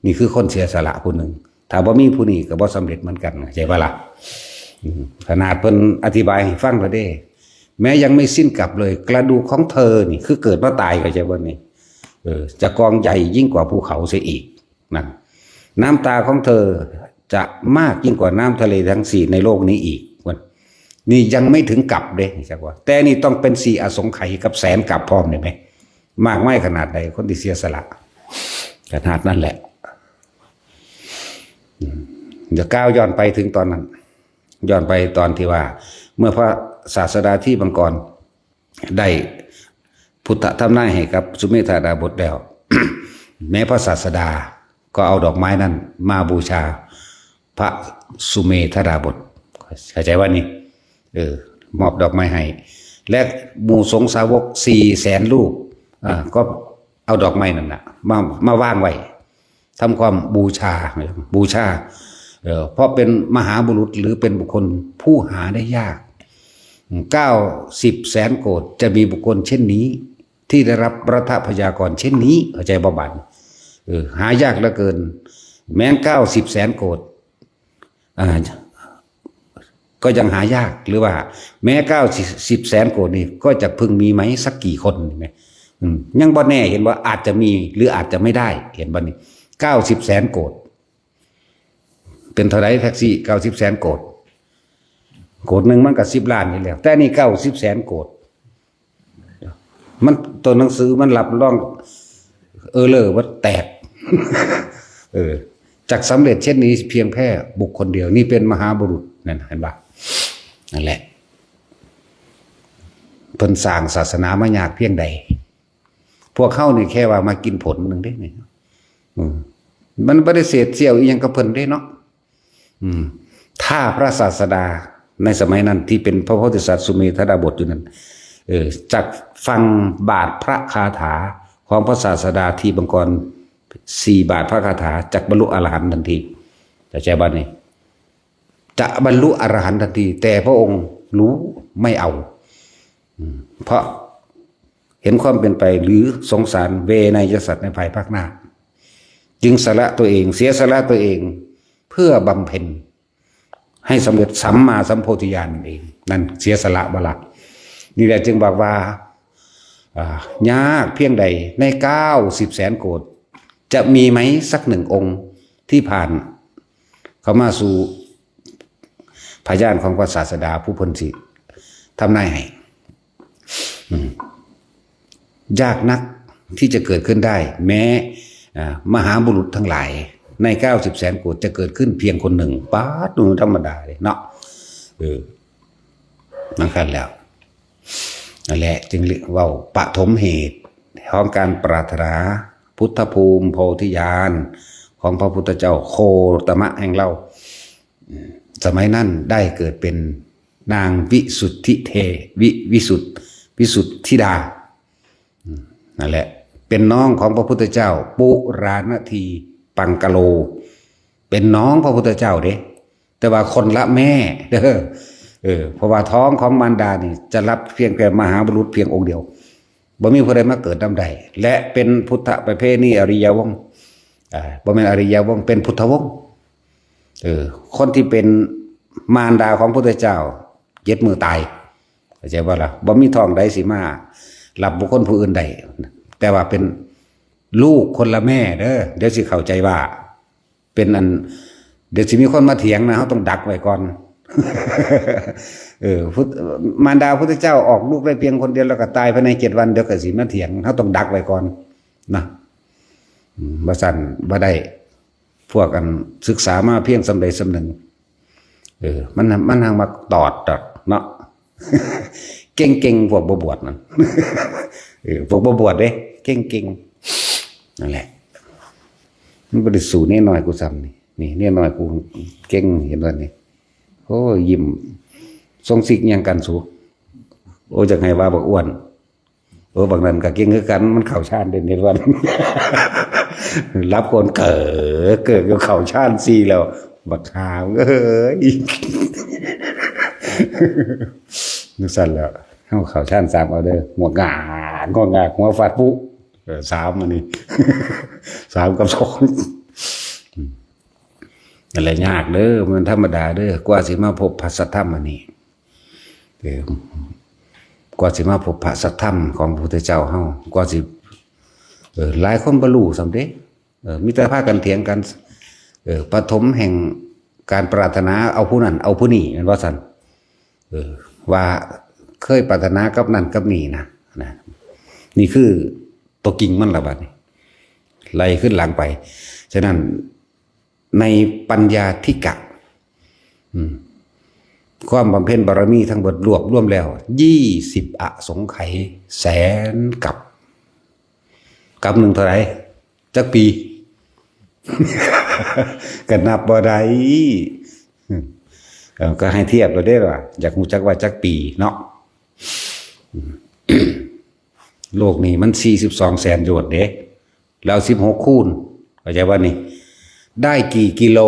นี่คือคนเสียสละผู้หนึ่ง ถ้าบ่มีผู้นี้ก็บ่สำเร็จเหมือนกัน เข้าใจบ่ล่ะ? อืม ขนาดเพิ่นอธิบายให้ฟังแล้วเด้ แม้ยังไม่สิ้นกลับเลย กระดูกของเธอนี่คือเกิดมาตาย เข้าใจบ่นี่? เออ จะกองใหญ่ยิ่งกว่าภูเขาเสียอีก นั่น น้ำตาของเธอจะมากยิ่งกว่าน้ำทะเลทั้งสี่ในโลกนี้อีก ว่า นี่ยังไม่ถึงกับเด้จักว่า แต่นี่ต้องเป็นสี่อสงไขยกับแสนกับพร้อม นี่ไหม มากมายขนาดใดคนที่เสียสละ ขนาดนั้นแหละ อืม เดี๋ยวก้าวย้อนไปถึงตอนนั้น ย้อนไปตอนที่ว่า เมื่อพระศาสดาทิพย์มังกร ได้พุทธทำนายให้กับสุเมธาดาบสแล้ว แม้พระศาสดาก็เอาดอกไม้นั้นมาบูชาพระสุเมธาดาบส เข้าใจว่านี่ เออ มอบดอกไม้ให้ และหมู่สงฆ์สาวกสี่แสนรูป อ่า ก็เอาดอกไม้นั่นนะมามาวางไว้ ทำความบูชา บูชา เอ่อ เพราะเป็นมหาบุรุษหรือเป็นบุคคลผู้หาได้ยาก เก้าสิบแสนโกฏ จะมีบุคคลเช่นนี้ ที่ได้รับรัฐพยากรเช่นนี้ เข้าใจบ่บัด เออ หายากเหลือเกิน แม้นเก้าสิบแสนโกฏ อ่า ก็ยังหายาก หรือว่าแม้เก้าสิบแสนโกฏนี่ก็จะพึงมีไหมสักกี่คน เห็นไหม อืม ยังบ่แน่ เห็นว่าอาจจะมีหรืออาจจะไม่ได้ เห็นบ่นี่ เก้าสิบแสนโกฏ เป็นเท่าไหร่แท็กซี่ เก้าสิบแสนโกฏ โกฏหนึ่งมันก็สิบล้านอยู่แล้ว แต่นี่เก้าสิบแสนโกฏ มันตัวหนังสือมันรับรอง เออเลอว่าแตก เออ จักสำเร็จเช่นนี้เพียงแค่บุคคลเดียว นี่เป็นมหาบุรุษนั่น เห็นปะ นั่นแหละ เพิ่นสร้างศาสนามายากเพียงใด พวกเฮานี่แค่ว่ามากินผลหนึ่งเด้นี่ อืม มันบ่ได้เศษเสี้ยวอีหยังกับเพิ่นเด้เนาะ อืม ถ้าพระศาสดาในสมัยนั้นที่เป็นพระโพธิสัตว์สุเมธาดาบสอยู่นั้น เออ จักฟังบาทพระคาถาของพระศาสดาทิพย์มังกร สี่บาทพระคาถา จักบรรลุอรหันต์ทันที เข้าใจบ่นี่ จะบรรลุอรหันต์ทันที แต่พระองค์รู้ไม่เอา อืม เพราะเห็นความเป็นไปหรือสงสารเวไนยสัตว์ในภายภาคหน้า จึงสละตัวเอง เสียสละตัวเอง เพื่อบำเพ็ญให้สำเร็จสัมมาสัมโพธิญาณนั่นเอง นั่นเสียสละบ่ละ นี่แหละจึงบอกว่า อ่า ยากเพียงใดในเก้าสิบแสนโกฏ จะมีไหมสักหนึ่งองค์ที่ผ่านเข้ามาสู่พยานของพระศาสดาผู้เพิ่นสิทำนายให้ อืม ยากนักที่จะเกิดขึ้นได้ แม้ อ่า มหาบุรุษทั้งหลายในเก้าสิบแสนโกฏจะเกิดขึ้นเพียงคนหนึ่ง ป๊าด ดูธรรมดาเลยเนาะ เออ นั่นกันแล้ว นั่นแหละจึงเรียกว่าปฐมเหตุของการปรารถนาพุทธภูมิโพธิญาณของพระพุทธเจ้าโคตมะแห่งเรา อืม สมัยนั้นได้เกิดเป็นนางวิสุทธิเท วิ วิสุทธิ วิสุทธิดา อืม นั่นแหละ เป็นน้องของพระพุทธเจ้า ปุราณทีปังกะโล เป็นน้องพระพุทธเจ้าเด้ แต่ว่าคนละแม่เด้อ เออ เพราะว่าท้องของมารดานี่จะรับเพียงแต่มหาบุรุษเพียงองค์เดียว บ่มีผู้ใดมาเกิดนำได้ และเป็นพุทธประเพณีอริยวงศ์ อ่า บ่แม่นอริยวงศ์ เป็นพุทธวงศ์ เออ คนที่เป็นมารดาของพุทธเจ้า เจ็ดมื้อตาย เข้าใจบ่ล่ะ บ่มีท้องใดสิมารับบุคคลผู้อื่นได้ แต่ว่าเป็นลูกคนละแม่เด้อ เดี๋ยวสิเข้าใจว่า เป็นอัน เดี๋ยวสิมีคนมาเถียงนะ เราต้องดักไว้ก่อน เออ พุทธ มารดาพุทธเจ้าออกลูกได้เพียงคนเดียวแล้วก็ตายภายในเจ็ดวัน เดี๋ยวก็สิมาเถียง เราต้องดักไว้ก่อนนะ อืม บ่ซั้นบ่ได้ พวกอันศึกษามาเพียงส่ำใดส่ำหนึ่ง เออ มัน มันหังมาตอดดอกเนาะ เก่งๆ พวกบ่บวชนั่น เออ พวกบ่บวชเด้ เก่งๆ นั่นแหละ มันบ่ได้สู้เน้น้อยกูซ้ำนี่ นี่เน้น้อยกูเก่ง เห็นบ่นี่ โอ้ย ยิ้ม ส่งซิกหยังกันสู โอ้ย จักให้ว่าบักอ้วน โอ้ บักนั้นก็เก่งคือกัน มันเข้าฌานเด่นเห็นบ่ รับคนเก๋อ เก๋อก็เข้าฌานสี่แล้ว บักห่าเอ้ย จั่งซั้นแล้ว เฮาเข้าฌานสามเอาเด้อ หัวงาก หัวงาก หัวฟาดปุ๊ เออ สามอันนี้ สามกับสอง อืม นั่นแหละยากเด้อ มันธรรมดาเด้อ กว่าสิมาพบพระสัทธรรมอันนี้ เออ กว่าสิมาพบพระสัทธรรมของพระพุทธเจ้าเฮา กว่าสิ เออ หลายคนบ่รู้ซ้ำเด้ เออ มีแต่พากันเถียงกัน เออ ปฐมแห่งการปรารถนาเอาผู้นั้น เอาผู้นี้ แม่นบ่ซั้น ออ ว่าเคยปรารถนากับนั่นกับนี่นะนะ นี่คือตัวจริงมันละบัดนี้ ไล่ขึ้นหลังไป ฉะนั้นในปัญญาธิกะ อืม ความบำเพ็ญบารมีทั้งหมดรวบรวมแล้ว ยี่สิบอสงไขยแสนกับ กับหนึ่งเท่าไหร่ จักปี ก็นับบ่ได้ เออ ก็ให้เทียบเราได้ว่า อยากรู้จักว่าจักปีเนาะ โลกนี้มันสี่สิบสองแสนโยชน์เด้ แล้วสิบหกคูณ เข้าใจว่านี่ ได้กี่กิโล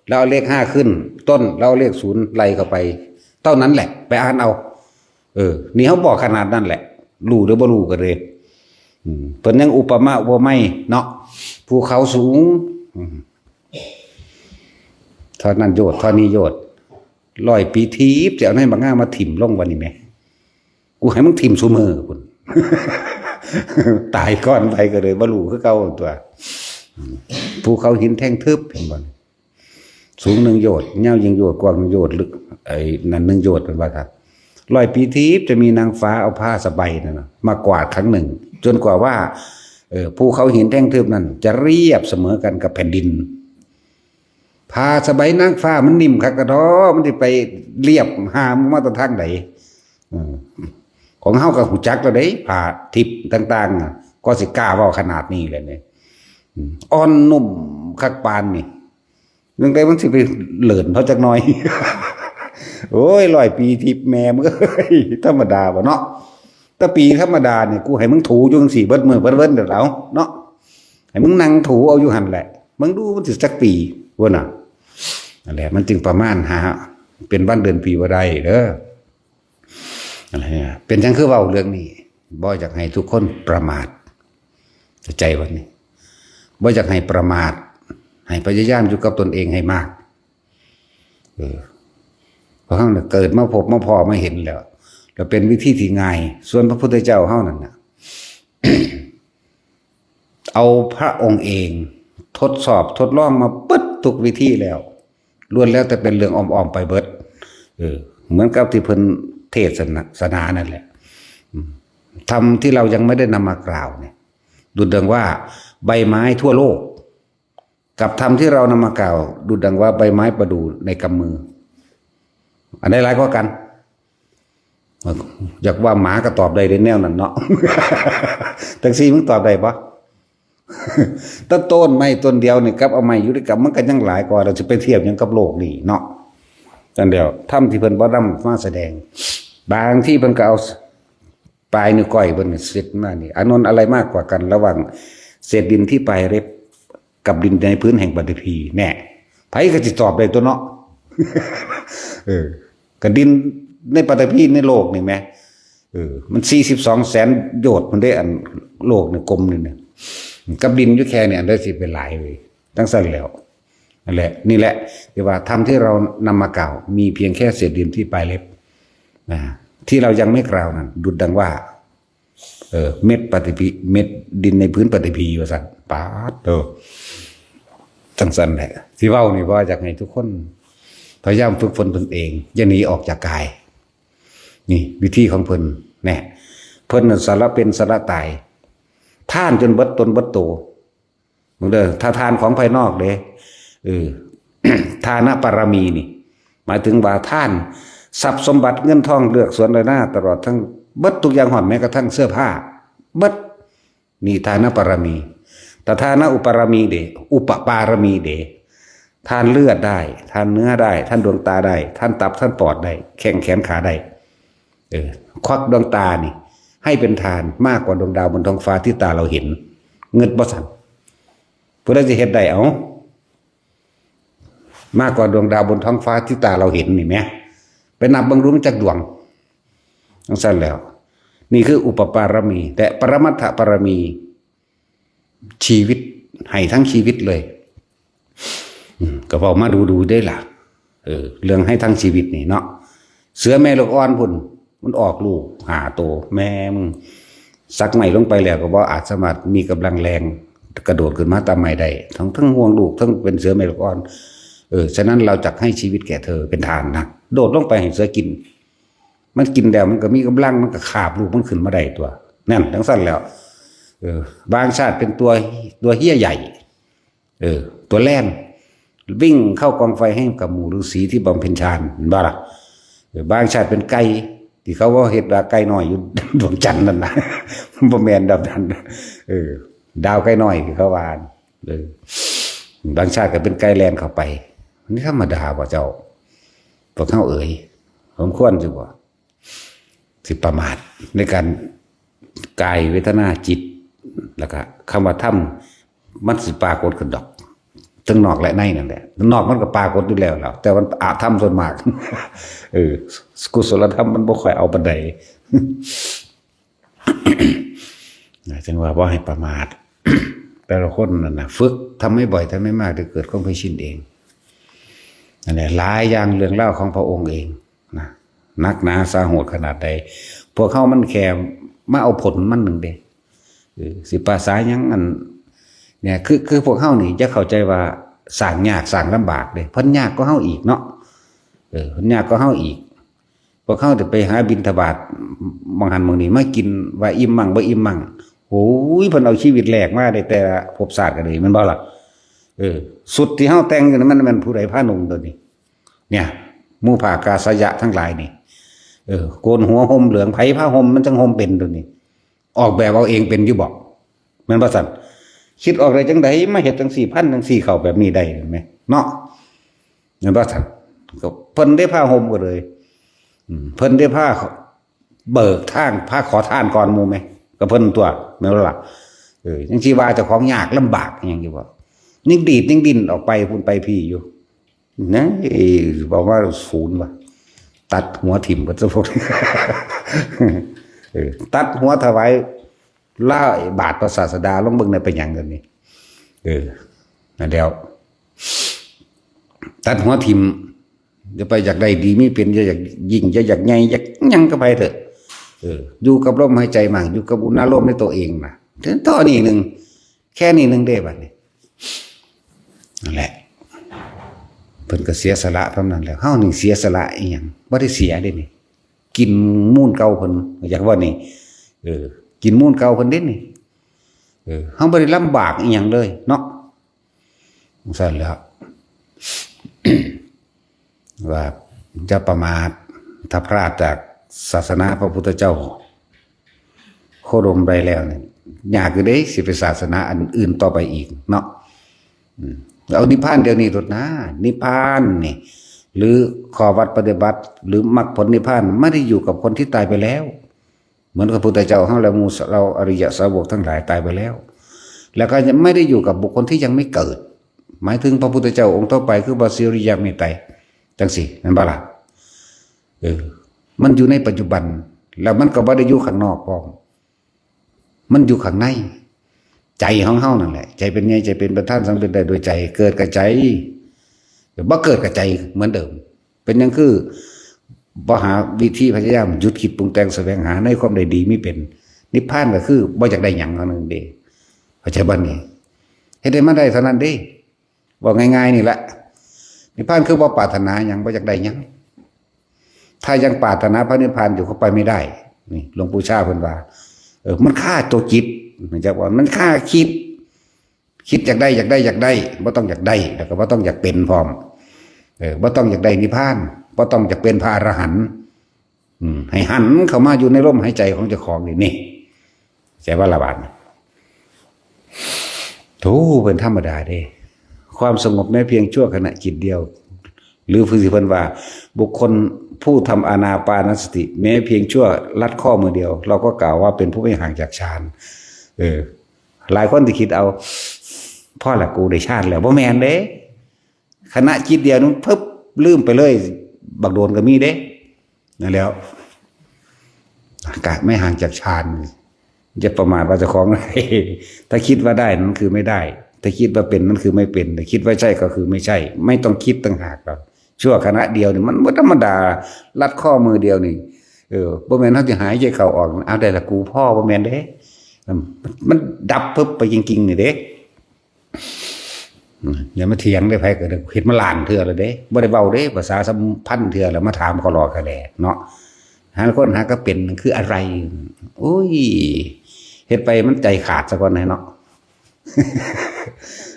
แล้วเอาเลขห้าขึ้น ต้น แล้วเอาเลขศูนย์ไล่เข้าไป เท่านั้นแหละ ไปอ่านเอา เออ นี่เขาบอกขนาดนั้นแหละ รู้หรือบ่รู้ก็เลย อืม เพิ่นยังอุปมาอุปไมยเนาะ ภูเขาสูง อืม เท่านั้นโยชน์ เท่านี้โยชน์ ร้อยปีทิพย์ จะเอาในบางง่ามาถิ่มลงวันนี้ไหม กูให้มึงถิ่มซุมื้อพุ่น ตายก่อนไปก็เลยบ่รู้คือเก่าตัว อืม ภูเขาหินแท่งทึบ เห็นบ่ สูงหนึ่งโยชน์ ยาวหนึ่งโยชน์ กว้างหนึ่งโยชน์ ลึก ไอ้นั่นหนึ่งโยชน์ เป็นว่าครับ ร้อยปีทิพย์จะมีนางฟ้าเอาผ้าสบายนั่นนะ มากวาดครั้งหนึ่ง จนกว่าว่า เออ ภูเขาหินแท่งทึบนั่น จะเรียบเสมอกันกับแผ่นดิน ผ้าสบายนางฟ้ามันนิ่มคักกะดอ มันสิไปเรียบหามมาแต่ทางใด อืม ของเฮาก็ฮู้จักแล้วเด้ ผ้าทิพย์ต่างๆน่ะ ก็สิกล้าเว้าขนาดนี้แหละเนี่ย อืม อ่อนนุ่มคักปานนี่ จั่งใดมันสิไปเลินเฮาจักหน่อย โอ้ย ร้อยปีทิพย์แม่มึงเอ้ย ธรรมดาบ่เนาะ แต่ปีธรรมดานี่ กูให้มึงถูอยู่จั่งซี้เบิดมื้อเบิดวันเด้อ เอาเนาะ ให้มึงนั่งถูเอาอยู่หั่นแหละ มึงดูมันสิจักปี ว่าน่ะ นั่นแหละ มันจึงประมาณหา เป็นวันเดือนปีบ่ได้เด้อ อะไรเนี่ย เป็นจั่งคือเว้าเรื่องนี้ บ่อยากให้ทุกคนประมาท เข้าใจบ่นี่ บ่อยากให้ประมาท ให้พยายามอยู่กับตนเองให้มาก เออ เพราะเฮาน่ะเกิดมาพบมาพ้อมาเห็นแล้ว แล้วเป็นวิธีที่ง่าย ส่วนพระพุทธเจ้าเฮานั่นน่ะ เอาพระองค์เองทดสอบทดลองมาเบิดทุกวิธีแล้ว ล้วนแล้วแต่เป็นเรื่องอ้อมๆไปเบิด เออ เหมือนกับที่เพิ่นเทศนานั่นแหละ อืม ธรรมที่เรายังไม่ได้นำมากล่าวเนี่ย ดุจดังว่าใบไม้ทั่วโลก กับธรรมที่เรานำมากล่าว ดุจดังว่าใบไม้ประดู่ในกำมือ อันใดหลายกว่ากัน อยากว่าหมาก็ตอบได้ในแนวนั้นเนาะ จั่งซี้มึงตอบได้ปะ แต่ต้นไม้ต้นเดียวนี่กับเอาไม้อยู่ด้วยกัน มันก็ยังหลายกว่า เราจะไปเทียบหยังกับโลกนี่เนาะ นั่นเดียว ธรรมที่เพิ่นบ่นำมาแสดง บางที่เพิ่นก็เอาปลายนิ้วก้อยเพิ่นเสร็จมานี่ อานนท์ อะไรมากกว่ากัน ระหว่างเศษดินที่ปลายเล็บ กับดินในพื้นแห่งปฐพี แน่ ไผก็สิตอบได้ตัวเนาะ เออ กับดินในปฐพีในโลกนี่แหม เออ มันสี่สิบสองแสนโยชน์มันได้อันโลกนี่กลมนี่เนี่ย กับดินอยู่แค่เนี่ย อันใดสิเป็นหลายเว้ย จั่งซั่นแล้ว นั่นแหละ นี่แหละ ที่ว่าธรรมที่เรานำมากล่าว มีเพียงแค่เศษดินที่ปลายเล็บ นะ ที่เรายังไม่กล่าวนั่น ดุจดังว่า เออ เม็ดปฐพี เม็ดดินในพื้นปฐพี ว่าซั่น ป๊าดโธ่ จั่งซั่นแหละ ที่เว้านี่ว่าอยากให้ทุกคน พยายามฝึกฝนตนเอง อย่าหนีออกจากกาย นี่วิธีของเพิ่น แน่ เพิ่นน่ะสละเป็นสละตาย ทานจนเบิดตนเบิดโต มึงเด้อ ถ้าทานของภายนอกเด้ เออ ทานปารมีนี่ หมายถึงว่าทานทรัพย์สมบัติเงินทองเฮือนสวนไร่นา ตลอดทั้งเบิดทุกอย่าง ฮอดแม้กระทั่งเสื้อผ้า เบิด นี่ทานปารมี แต่ทานอุปารมีเด้ อุปปารมีเด้ ทานเลือดได้ ทานเนื้อได้ ทานดวงตาได้ ทานตับ ทานปอดได้ แข้งแขนขาได้ เออ ควักดวงตานี่ ให้เป็นทานมากกว่าดวงดาวบนท้องฟ้าที่ตาเราเห็น เงินบ่สั่น ผู้ใดสิเฮ็ดได้ เอ้า มากกว่าดวงดาวบนท้องฟ้าที่ตาเราเห็นนี่แหม ไปนับเบิ่งดูมันจักดวง จั่งซั่นแล้ว นี่คืออุปปารมี แต่ปรมัตถปารมี ชีวิต ให้ทั้งชีวิตเลย อืม ก็เว้ามาดูๆเด้ล่ะ เออ เรื่องให้ทั้งชีวิตนี่เนาะ เสือแม่ลูกอ่อนพุ่น มันออกลูกห้าโต แม่มึง สักไม้ลงไปแล้วก็บ่อาจสามารถมีกำลังแรงกระโดดขึ้นมาตามไม้ได้ ทั้ง ทั้งห่วงลูก ทั้งเป็นเสือแม่ลูกอ่อน เออ ฉะนั้นเราจักให้ชีวิตแก่เธอเป็นทานนะ โดดลงไปให้เสือกิน มันกินแล้วมันก็มีกำลัง มันก็คาบลูกมันขึ้นมาได้ตัว นั่นจั่งซั่นแล้ว เออ บางชาติเป็นตัว ตัวเฮี้ยใหญ่ เออ ตัวแล่น วิ่งเข้ากองไฟให้กับหมู่ฤาษีที่บำเพ็ญฌาน เห็นบ่ล่ะ? เออ บางชาติเป็นไก่ ที่เขาว่าเฮ็ดว่าไก่น้อยอยู่ ดวงจันทร์นั่นนะ บ่แม่นดอกนั้น เออ ดาวไก่น้อยที่เขาว่า เออ บางชาติก็เป็นไก่แล่นเข้าไป นี่ธรรมดาบ่เจ้า พวกเฮาเอ๋ย สมควรสิบ่ สิประมาทในการ กายเวทนาจิต แล้วก็คำว่าธรรม มันสิปรากฏขึ้นดอก ทั้งนอกและในนั่นแหละ นอกมันก็ปรากฏอยู่แล้วล่ะ แต่มันอธรรมส่วนมาก เออ กุศลธรรมมันบ่ค่อยเอาปานใด นะ จั่งว่าบ่ให้ประมาท แต่ละคนนั่นนะ ฝึก ทำให้บ่อย ทำให้มาก เดี๋ยวเกิดความเคยชินเอง นั่นแหละ หลายอย่างเรื่องเล่าของพระองค์เองนะ หนักหนาสาหัสขนาดใด พวกเฮามันแค่มาเอาผลมันหนึ่งเด้ เออ สิปราศาหยังอัน เนี่ย คือ คือพวกเฮานี่จะเข้าใจว่าสร้างยากสร้างลำบากเด้ เพิ่นยากกว่าเฮาอีกเนาะ เออ เพิ่นยากกว่าเฮาอีก พวกเฮาจะไปหาบิณฑบาต บางหันบางนี้มากิน ว่าอิ่มมั่งบ่อิ่มมั่ง โอ้ย เพิ่นเอาชีวิตแลกมาได้แต่ละภพชาติก็เลย แม่นบ่ล่ะ? เออ ชุดที่เฮาแต่งอยู่นี่มัน มันผู้ใดพานุ่งตัวนี้? เนี่ย หมู่ผ้ากาสยะทั้งหลายนี่ เออ โกนหัวห่มเหลือง ไผพาห่ม มันจั่งห่มเป็นตัวนี้ ออกแบบเอาเองเป็นอยู่บ่? แม่นบ่ซั่น? คิดออกได้จั่งใด มาเฮ็ดจั่งซี่ พันจั่งซี่เข้าแบบนี้ได้ แม่นไหม เนาะ แม่นบ่ซั่น? ก็เพิ่นได้พาห่มก็เลย อืม เพิ่นได้พาเบิกทาง พาขอทานก่อนหมู่แหม ก็เพิ่นตัว แม่นบ่ล่ะ? เออ จั่งสิว่าเจ้าของยากลำบากอิหยังอยู่บ่? ยังดีดยังดิ้นออกไปพุ้นไปพี้อยู่ นะ เอ้ย บอกว่าศูนย์ว่ะ ตัดหัวถิ่มเบิดซะพวกนี้ เออ ตัดหัวถวาย ละบาทพระศาสดา ลองเบิ่งได้เป็นหยังเดี๋ยวนี้ เออ นั่นแล้ว ตัดหัวถิ่ม อย่าไปอยากได้ดีมีเป็น อย่าอยากยิ่ง อย่าอยากใหญ่ อยากหยังก็ไปเถอะ เออ อยู่กับลมหายใจมั่ง อยู่กับอุณาโลมในตัวเองนะ เท่านี้หนึ่ง แค่นี้หนึ่งเด้บัดนี้ นั่นแหละ เพิ่นก็เสียสละเท่านั้นแหละ เฮานี่เสียสละอีหยัง บ่ได้เสียเด้นี่ กินมูลเก่าเพิ่น อยากว่านี่ เออ กินมูลเก่าเพิ่นเด้นี่ เออ เฮาบ่ได้ลำบากอีหยังเลยเนาะ จั่งซั่นแหล้ว ว่าอย่าประมาท ถ้าพลาดจากศาสนาพระพุทธเจ้า โคดมไปแล้วเนี่ย ยากอยู่เด้ สิไปศาสนาอันอื่นต่อไปอีกเนาะ อืม เอานิพพานเดี๋ยวนี้โลดนะ นิพพานนี่ หรือข้อวัดปฏิบัติ หรือมรรคผลนิพพาน ไม่ได้อยู่กับคนที่ตายไปแล้ว เหมือนพระพุทธเจ้าเฮาและหมู่เหล่าอริยสาวกทั้งหลายตายไปแล้ว แล้วก็ไม่ได้อยู่กับบุคคลที่ยังไม่เกิด หมายถึงพระพุทธเจ้าองค์ต่อไปคือพระสิริยะเมตไตร จั่งซี้ แม่นบ่ล่ะ? เออ มันอยู่ในปัจจุบัน แล้วมันก็บ่ได้อยู่ข้างนอกพร้อม มันอยู่ข้างใน ใจของเฮานั่นแหละ ใจเป็นใหญ่ ใจเป็นประธาน สังเป็นได้โดยใจ เกิดกับใจ บ่เกิดกับใจเหมือนเดิม เป็นหยังคือบ่หาวิธีพยายามหยุดคิดปรุงแต่งแสวงหาในความได้ดีมีเป็น นิพพานก็คือบ่อยากได้หยังเท่านั้นเด้ เข้าใจบ่นี่? เฮ็ดให้มันได้เท่านั้นเด้ เว้าง่ายๆนี่แหละ นิพพานคือบ่ปรารถนาหยัง บ่อยากได้หยัง ถ้ายังปรารถนาพระนิพพานอยู่ก็ไปไม่ได้ นี่หลวงปู่ชาเพิ่นว่า เออ มันฆ่าตัวจิต จักว่ามันฆ่าคิด คิดอยากได้ อยากได้ อยากได้ บ่ต้องอยากได้ แล้วก็บ่ต้องอยากเป็นพร้อม เออ บ่ต้องอยากได้นิพพาน บ่ต้องอยากเป็นพระอรหันต์ อืม ให้หันเข้ามาอยู่ในลมหายใจของเจ้าของนี่ นี่ ใจว่าละบาดนี่ โธ่ เป็นธรรมดาเด้ ความสงบแม้เพียงชั่วขณะจิตเดียว หรือผู้ที่เพิ่นว่า บุคคลผู้ทำอานาปานสติ แม้เพียงชั่วลัดข้อมือเดียว เราก็กล่าวว่าเป็นผู้ไม่ห่างจากฌาน เออ หลายคนที่คิดเอา พอละกูได้ฌานแล้ว บ่แม่นเด้ ขณะจิตเดียวนึง พึบ ลืมไปเลย บักโดนก็มีเด้ นั่นแหล้ว กะไม่ห่างจากฌาน จะประมาทว่าเจ้าของ ถ้าคิดว่าได้นั่นคือไม่ได้ ถ้าคิดว่าเป็นนั่นคือไม่เป็น ถ้าคิดว่าใช่ก็คือไม่ใช่ ไม่ต้องคิดต่างหากหรอก ชั่วขณะเดียวนี่มันบ่ธรรมดา ลัดข้อมือเดียวนี่ เออ บ่แม่นเฮาสิหายใจเข้าออก เอาได้ละกูพอ บ่แม่นเด้ มัน มันดับปึ๊บไปจริงๆนี่เด้ อย่ามาเถียงเด้ ไผก็ได้ เฮ็ดมาล้านเทื่อแล้วเด้ บ่ได้เว้าเด้ ภาษาสัมพันธ์เทื่อแล้ว มาถามเขาหลอกเขาแหล่เนาะ หาคนหากะเป็นคืออะไร โอ้ย เฮ็ดไปมันใจขาดซะก่อนนะเนาะ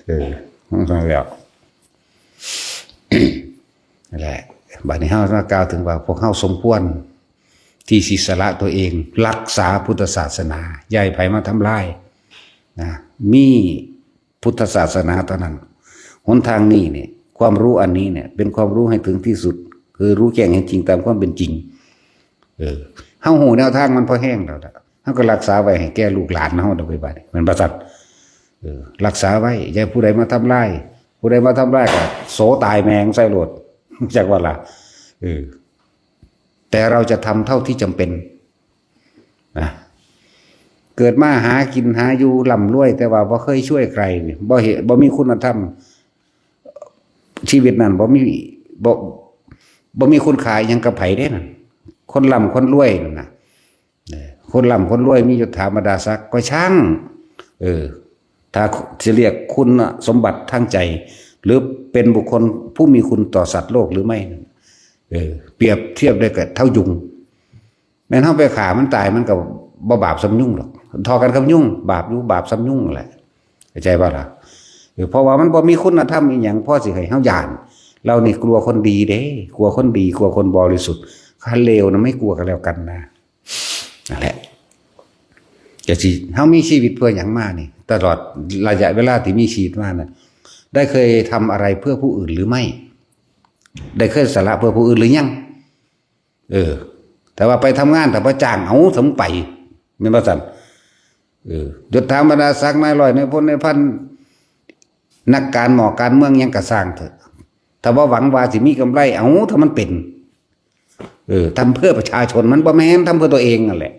เออ มันก็แล้ว นั่นแหละ บัดนี้เฮามากล่าวถึงว่าพวกเฮาสมควรที่สิสละตัวเอง รักษาพุทธศาสนา อย่าให้ไผมาทำลายนะ มีพุทธศาสนาเท่านั้น หนทางนี้เนี่ย ความรู้อันนี้เนี่ย เป็นความรู้ให้ถึงที่สุด คือรู้แจ้งเห็นจริงตามความเป็นจริง เออ เฮาฮู้แนวทางมันพอแฮงแล้วล่ะ เฮาก็รักษาไว้ให้แก่ลูกหลานเฮาเอาไปบัดนี้ แม่นบ่ซั่น เออ รักษาไว้ อย่าให้ผู้ใดมาทำลาย ผู้ใดมาทำลายก็โสตายแม่งใส่โลด จักว่าล่ะ เออ แต่เราจะทำเท่าที่จำเป็นนะ เกิดมาหากินหาอยู่ร่ำรวย แต่ว่าบ่เคยช่วยใครนี่ บ่เห็น บ่มีคุณธรรม ชีวิตนั้นบ่มี บ่ บ่มีคุณค่าอิหยังกับไผเด้นั่น คนร่ำคนรวยนั่นน่ะ เออ คนร่ำคนรวยมียศถาบรรดาศักดิ์ก็ช่าง เออ ถ้าจะเรียกคุณสมบัติทางใจ หรือเป็นบุคคลผู้มีคุณต่อสัตว์โลกหรือไม่ เออ เปรียบเทียบได้กับเท่ายุง แม่นเฮาไปฆ่ามันตายมันก็บ่บาปส่ำยุงหรอก เท่ากันกับยุง บาปอยู่ บาปส่ำยุงนั่นแหละ เข้าใจบ่ล่ะ เออ เพราะว่ามันบ่มีคุณธรรมอีหยังพอสิให้เฮาย้าน เรานี่กลัวคนดีเด้ กลัวคนดี กลัวคนบริสุทธิ์ คันเลวนะไม่กลัวกันแล้วกันนะ นั่นแหละ จะสิ เฮามีชีวิตเพื่อหยังมานี่ ตลอดระยะเวลาที่มีชีวิตมาน่ะ ได้เคยทำอะไรเพื่อผู้อื่นหรือไม่ ได้เคยสละเพื่อผู้อื่นหรือยัง เออ แต่ว่าไปทำงานแต่บ่จ้าง เอาสมไป แม่นบ่ซั่น เออ ยศถาบรรดาศักดิ์นายร้อยนายพลนายพัน นักการหมอการเมืองหยังก็ซ่างเถอะ ถ้าบ่หวังว่าสิมีกำไร เอาถ้ามันเป็น เออ ทำเพื่อประชาชน มันบ่แม่นทำเพื่อตัวเองนั่นแหละ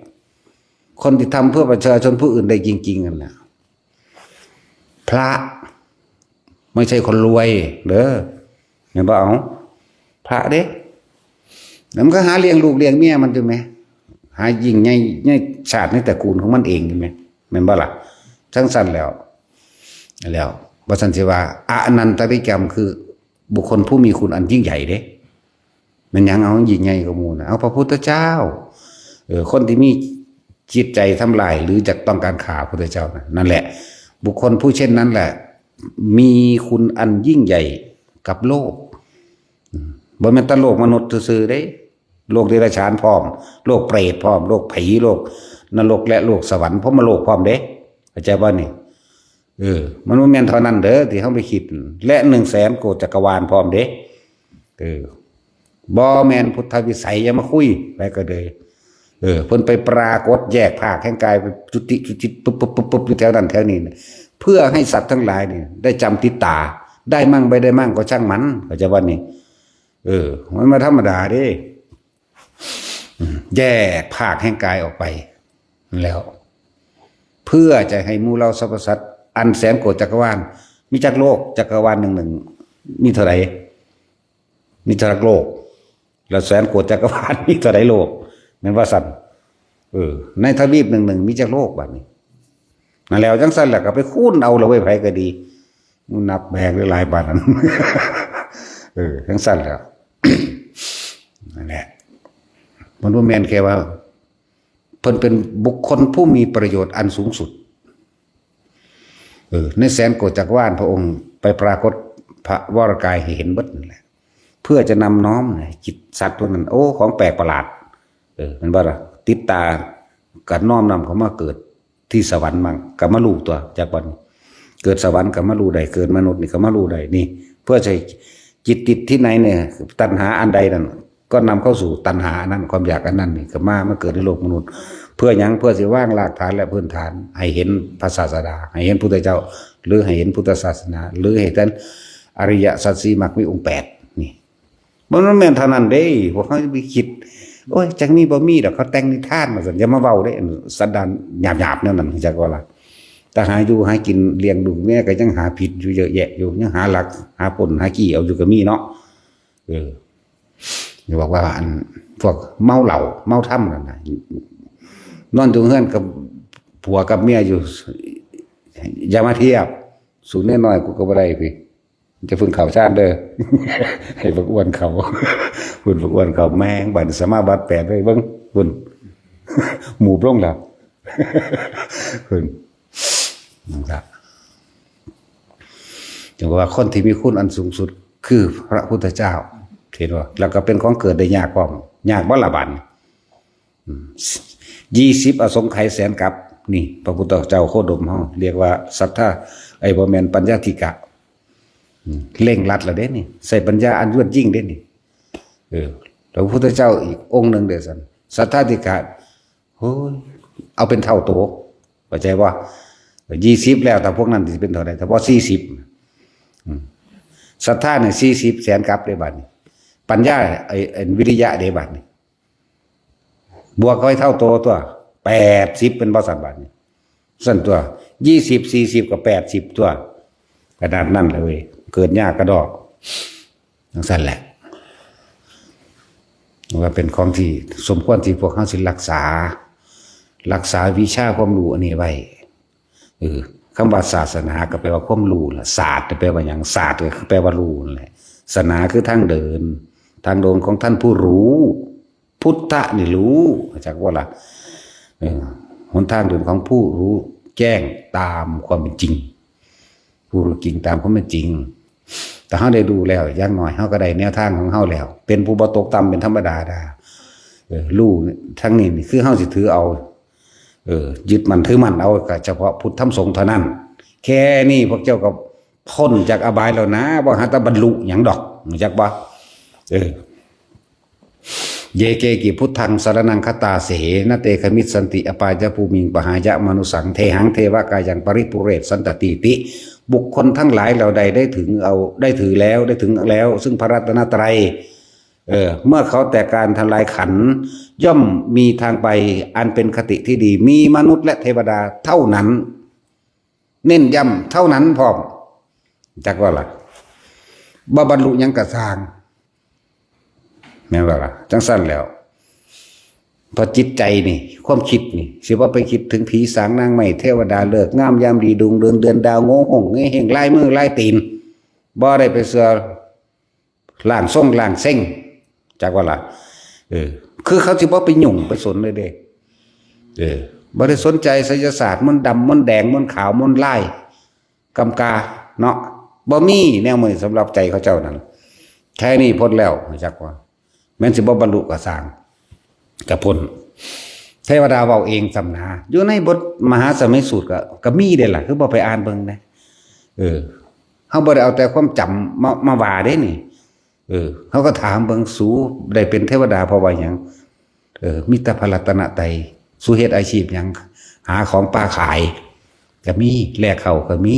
คนที่ทำเพื่อประชาชนผู้อื่นได้จริงๆนั่นน่ะ พระ ไม่ใช่คนรวยเด้อ แม่นบ่ เอา พระเด้ แล้วมันก็หาเลี้ยงลูกเลี้ยงเมียมันอยู่แหม หายิ่งใหญ่ในชาติในตระกูลของมันเองอยู่แหม แม่นบ่ล่ะ จั่งซั้นแล้ว แล้ว ว่าซั่นสิว่า อนันตริกรรมคือบุคคลผู้มีคุณอันยิ่งใหญ่เด้ แม่นหยัง เอายิ่งใหญ่กว่าหมู่น่ะ เอาพระพุทธเจ้า เออ คนที่มีจิตใจทำลายหรือจะต้องการฆ่าพระพุทธเจ้าน่ะ นั่นแหละ บุคคลผู้เช่นนั้นแหละ มีคุณอันยิ่งใหญ่กับโลก อืม บ่แม่นแต่โลกมนุษย์ซื่อๆเด้ โลกเดรัจฉานพร้อม โลกเปรตพร้อม โลกผี โลกนรกและโลกสวรรค์ พรหมโลกพร้อมเด้ เข้าใจบ่นี่ เออ มันบ่แม่นเท่านั้นเด้อที่เฮาไปคิด และหนึ่งแสนโกฏจักรวาลพร้อมเด้ เออ บ่แม่นพุทธวิสัย อย่ามาคุย ไปก็เลย เออ เพิ่นไปปรากฏแยกภาคแห่งกาย ไปจุติ จุติ ปุ๊บ ปุ๊บ ปุ๊บ ปุ๊บ อยู่แถวนั้นแถวนี้นะ เพื่อให้สัตว์ทั้งหลายนี่ได้จำติดตา ได้มั่งไม่ได้มั่งก็ช่างมัน เข้าใจบ่นี่ เออ มันบ่ธรรมดาเด้ อืม แยกภาคแห่งกายออกไป แล้ว เพื่อจะให้หมู่เหล่าสรรพสัตว์ อันแสนโกฏจักรวาล มีจักโลก จักรวาลหนึ่งหนึ่ง มีเท่าใด มีเท่าจักโลก แล้วแสนโกฏจักรวาล มีเท่าใดโลก แม่นว่าซั่น เออ ในทวีปหนึ่งหนึ่ง มีจักโลกบัดนี้ นั่นแล้วจั่งซั่นแหละ ก็ไปคูณเอาละเว้ย ไผก็ดี มันนับแบกได้หลายปานนั้น เออ จั่งซั่นแหละ นั่นแหละ มันบ่แม่นแค่ว่า เพิ่นเป็นบุคคลผู้มีประโยชน์อันสูงสุด เออ ในแสนโกฏจักรวาล พระองค์ไปปรากฏพระวรกายให้เห็นเบิดนั่นแหละ เพื่อจะนำน้อมจิตสัตว์พวกนั้น โอ้ ของแปลกประหลาด เออ แม่นบ่ล่ะ ติดตา ก็น้อมนำเขามาเกิดที่สวรรค์มั่ง ก็มารู้ตัว จักบัดนี้ เกิดสวรรค์ก็มารู้ได้ เกิดมนุษย์นี่ก็มารู้ได้ นี่ เพื่อใช้จิตติดที่ไหนเนี่ย ตัณหาอันใดนั่น ก็นำเข้าสู่ตัณหาอันนั้น ความอยากอันนั้นนี่ก็มา มาเกิดในโลกมนุษย์ เพื่อหยัง เพื่อสิวางรากฐานและพื้นฐาน ให้เห็นพระศาสดา ให้เห็นพุทธเจ้า หรือให้เห็นพุทธศาสนา หรือให้เห็นอริยสัจสี่มรรคมีองค์แปด นี่ มันบ่แม่นเท่านั้นเด้ พวกเขาจะไปคิด โอ้ย จักมีบ่มีดอก เขาแต่งนิทานมาซั่น อย่ามาเว้าเด้ อันสันดานหยาบๆแนวนั้น จักว่าล่ะ แต่หาอยู่หากินเลี้ยงลูกเมียก็ยังหาผิดอยู่เยอะแยะอยู่ ยังหาลัก หาปล้น หาจี้เอาอยู่ก็มีเนาะ เออ บอกว่าอันพวกเมาเหล้า เมาธรรมนั่นน่ะ นอนอยู่เฮือนกับผัวกับเมียอยู่ อย่ามาเทียบ สูงน้อยๆ กูก็บ่ได้พี่ จะพึ่งเขาชาติเด้อ ให้บักอ้วนเขา คุณบักอ้วนเขา แม่งบัดสมาบัติแปดเลยเบิ่ง คุณ หมู่ลงแล้ว คุณ นั่นละ จึงว่าคนที่มีคุณอันสูงสุดคือพระพุทธเจ้า เห็นบ่ แล้วก็เป็นของเกิดได้ยากพร้อม ยากบ่ละบาดนี่ อืม ยี่สิบอสงไขยแสนกัป นี่ พระพุทธเจ้าโคดมเฮา เรียกว่าศรัทธา ไอ้บ่แม่นปัญญาธิกะ อืม เร่งรัดละเด้นี่ ใช้ปัญญาอันยวดยิ่งเด้นี่ เออ แล้วพระพุทธเจ้าอีกองค์หนึ่งเด้อซั่น ศรัทธาธิกะ โอ้ย เอาเป็นเท่าโต เข้าใจบ่ ยี่สิบแล้ว แต่พวกนั้นสิเป็นเท่าใด แต่พอสี่สิบ อืม ศรัทธาเนี่ย สี่สิบแสนกัปเด้บาดนี้ ปัญญา ไอ้ ไอ้วิริยะเด้บาดนี้ บวกเข้าไปเท่าโตตัว แปดสิบ เป็นบ่ซั่นบาดนี้ ซั่นตัว ยี่สิบ สี่สิบ กับ แปดสิบ ตัว ขนาดนั้นเลย เกิดยากกระดอก จั่งซั่นแหละ ว่าเป็นของที่สมควรที่พวกเฮาสิรักษา รักษาวิชาความรู้อันนี้ไว้ เออ คำว่าศาสนาก็แปลว่าความรู้ล่ะ ศาสตร์ก็แปลว่าหยัง ศาสตร์ก็คือแปลว่ารู้นั่นแหละ ศาสนาคือทางเดิน ทางเดินของท่านผู้รู้ พุทธะนี่รู้ จักว่าล่ะ เออ หนทางเดินของผู้รู้แจ้งตามความเป็นจริง ผู้รู้จริงตามความเป็นจริง แต่เฮาได้รู้แล้ว อย่างน้อยเฮาก็ได้แนวทางของเฮาแล้ว เป็นผู้บ่ตกต่ำเป็นธรรมดาดา เออ รู้ทั้งนี้นี่คือเฮาสิถือเอา เออ ยึดมั่นถือมั่นเอาก็เฉพาะพุทธธรรมสงฆ์เท่านั้น แค่นี้พวกเจ้าก็พ้นจากอบายแล้วนะ บ่หาแต่บรรลุหยังดอก รู้จักบ่ เออ เยเกกิพุทธังสรณังคัตตาเส นะเตขมิสสันติอปายภูมิง ปหายะมานุสสัง เทหังเทวะกายังปริปุเรศสันตตีติ บุคคลทั้งหลายเหล่าใดได้ถึงเอา ได้ถือแล้ว ได้ถึงแล้ว ซึ่งพระรัตนตรัย เออ เมื่อเขาแต่การทำลายขันธ์ ย่อมมีทางไปอันเป็นคติที่ดี มีมนุษย์และเทวดาเท่านั้น เน้นย้ำเท่านั้นพร้อม จักว่าล่ะ บ่บรรลุหยังกะซ่าง แม่นบ่ล่ะ จั่งซั่นแล้ว เพราะจิตใจนี่ ความคิดนี่ สิบ่ไปคิดถึงผีสางนางไม้ เทวดาฤกษ์งามยามดี ดวงเดือนเดือนดาว โงหงส์เงเฮง ลายมือลายตีน บ่ได้ไปเชื่อร่างทรงร่างเซ็ง จักว่าล่ะ เออ คือเขาสิบ่ไปยุ่งไปสนเลยเด้ เออ บ่ได้สนใจไสยศาสตร์ มนต์ดำ มนต์แดง มนต์ขาว มนต์ลาย กำกา เนาะ บ่มีแนวมื้อนี้สำหรับใจเขาเจ้านั่น แค่นี้พ้นแล้ว รู้จักว่า แม้นสิบ่บรรลุก็ซ่าง ก็พ้น เทวดาเว้าเองซ้ำนา อยู่ในบทมหาสมัยสูตรก็ ก็มีเด้ล่ะ คือบ่ไปอ่านเบิ่งนะ เออ เฮาบ่ได้เอาแต่ความจำมา มาว่าเด้นี่ เออ เฮาก็ถามเบิ่ง สูได้เป็นเทวดาเพราะว่าหยัง เออ มีแต่พระรัตนตรัย สูเฮ็ดอาชีพหยัง หาของป่าขาย ก็มี แลกข้าวก็มี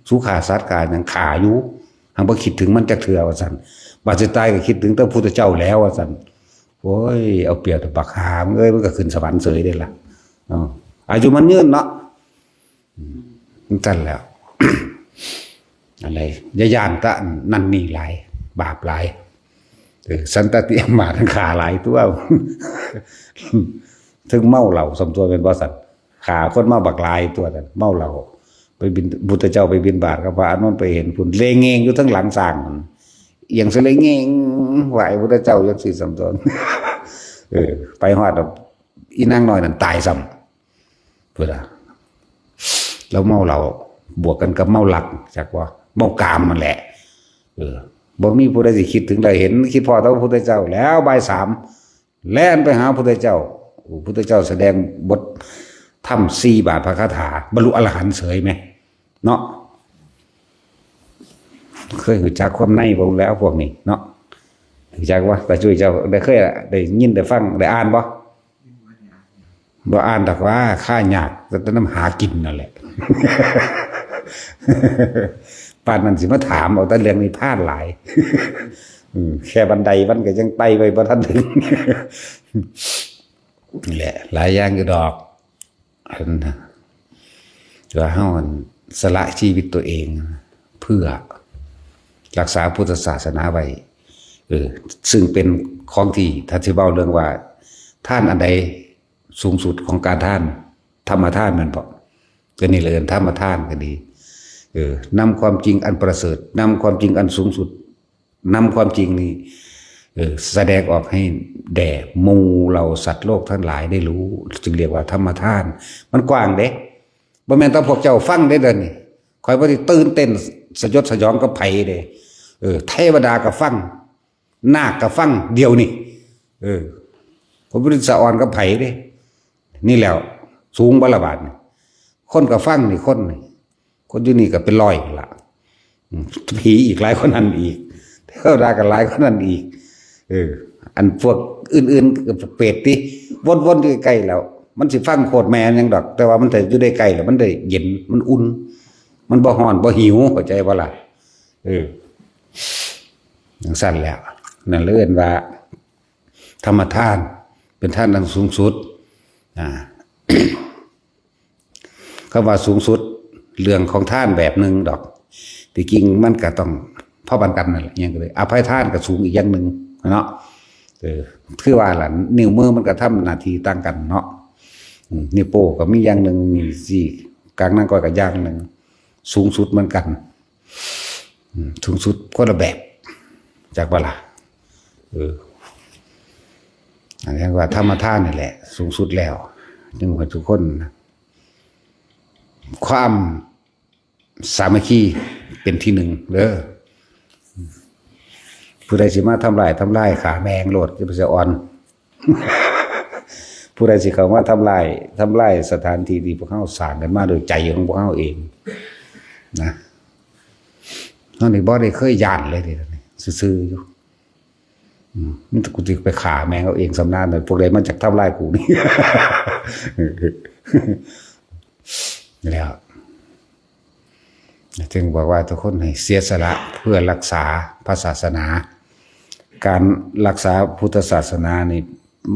สูฆ่าสัตว์ฆ่าหยัง ฆ่าอยู่ หังบ่คิดถึงมันจักเทื่อว่าซั่น บัดสิตายก็คิดถึงแต่พุทธเจ้าแล้วว่าซั่น โอ้ย เอาเปรียบแต่บักหามึงเอ้ย มันก็ขึ้นสวรรค์เสยเด้ล่ะ เนาะ อายุมันยืนเนาะ อืม จั่งซั่นแหล้ว อะไร อย่าย้านตะนั่นนี่หลาย บาปหลาย เออ สันตติอำมาตย์ฆ่าหลายตัว ถึงเมาเหล้าส่ำตัวแม่นบ่ซั่น ฆ่าคนมาบักหลายตัวนั่น เมาเหล้า ไปบิณ พุทธเจ้าไปบิณฑบาตกับพระอานนท์ไปเห็นพุ้น เลงเงงอยู่ทางหลังช้าง เอียงสะเลงเงง ไหว้พุทธเจ้าจั่งซี้ส่ำตัว เออ ไปฮอดแล้ว อีนางน้อยนั่นตายซ้ำ พุ้นน่ะ แล้วเมาเหล้า บวกกันกับเมาหลัก จักว่า เมากามนั่นแหละ เออ บ่มีผู้ใดสิคิดถึงได้ เห็นคิดพ้อแต่พระพุทธเจ้า แล้วบ่ายสาม แล่นไปหาพระพุทธเจ้า โอ้ พุทธเจ้าแสดงบทธรรมสี่บาทพระคาถา บรรลุอรหันต์เสยไหม เนาะ เคยรู้จักความในบ่แล้วพวกนี้เนาะ รู้จักบ่ ตาจุ้ยเจ้าได้เคยได้ยินได้ฟังได้อ่านบ่ บ่อ่านดอกว่า ค่ายาก แต่นำหากินนั่นแหละ ปานนั้นสิมาถามเอาแต่เรื่องนิพพานหลาย อืม แค่บันไดมันก็ยังไต่ไปบ่ทันถึง นี่แหละ หลายอย่างอยู่ดอก อันนะ ว่าเฮาอันสละชีวิตตัวเอง เพื่อรักษาพุทธศาสนาไว้ เออ ซึ่งเป็นของที่ ถ้าสิเว้าเรื่องว่า ทานอันใดสูงสุดของการทาน ธรรมทานแม่นบ่ ก็นี่แหละเอิ้นธรรมทานก็ดี เออ นำความจริงอันประเสริฐ นำความจริงอันสูงสุด นำความจริงนี่ เออ แสดงออกให้แด่หมู่เหล่าสัตว์โลกทั้งหลายได้รู้ จึงเรียกว่าธรรมทาน มันกว้างเด้ บ่แม่นแต่พวกเจ้าฟังเด้เดี๋ยวนี้ ข้อยบ่ได้ตื่นเต้นสยดสยองกับไผเด้ เออ เทวดาก็ฟัง นาคก็ฟังเดี๋ยวนี้ เออ พระพุทธสะออนกับไผเด้ นี่แหล้ว สูงบ่ละบาดนี่ คนก็ฟังนี่ คนนี่ คนอยู่นี่ก็เป็นร้อยพุ้นละ อืม ผีอีกหลายกว่านั้นอีก เทวดาก็หลายกว่านั้นอีก เออ อันพวกอื่นๆก็เปรตติ วนๆอยู่ใกล้ๆแล้ว มันสิฟังโคตรแม่นหยังดอก แต่ว่ามันแต่อยู่ได้ใกล้แล้ว มันได้เย็น มันอุ่น มันบ่ฮ้อน บ่หิว เข้าใจบ่ล่ะ เออ จั่งซั้นแหล้ว นั่นเลยเอิ้นว่า ธรรมทาน เป็นทานอันสูงสุด อ่า คำว่าสูงสุด เรื่องของทานแบบหนึ่งดอก ที่จริงมันก็ต้องพอปานกันนั่นแหละ ยังก็เลย อภัยทานก็สูงอีกอย่างหนึ่งเนาะ เออ คือว่าล่ะ นิ้วมือมันก็ทำหน้าที่ต่างกันเนาะ อืม นิ้วโป้งก็มีอย่างหนึ่ง มีสี่ กลางนั่งก้อยก็อย่างหนึ่ง สูงสุดเหมือนกัน อืม สูงสุดคนละแบบ จักบ่ล่ะ เออ อันนี้ว่าธรรมทานนี่แหละ สูงสุดแล้ว จึงให้ทุกคน ความสามัคคีเป็นที่หนึ่งเด้อ ผู้ใดสิมาทำลาย ทำลาย ฆ่าแม่งโลด จะไปสะออน ผู้ใดสิเข้ามาทำลาย ทำลายสถานที่ที่พวกเฮาสร้างกันมาโดยใจของพวกเฮาเอง นะ เฮานี่บ่ได้เคยย้านเลยเด้ ซื่อๆอยู่ อืม มันกูสิไปฆ่าแม่งเอาเองสำนานเลย พวกใดมันจักทำลายกูนี่ แล้ว จึงบอกว่าทุกคนให้เสียสละเพื่อรักษาพระศาสนา การรักษาพุทธศาสนานี่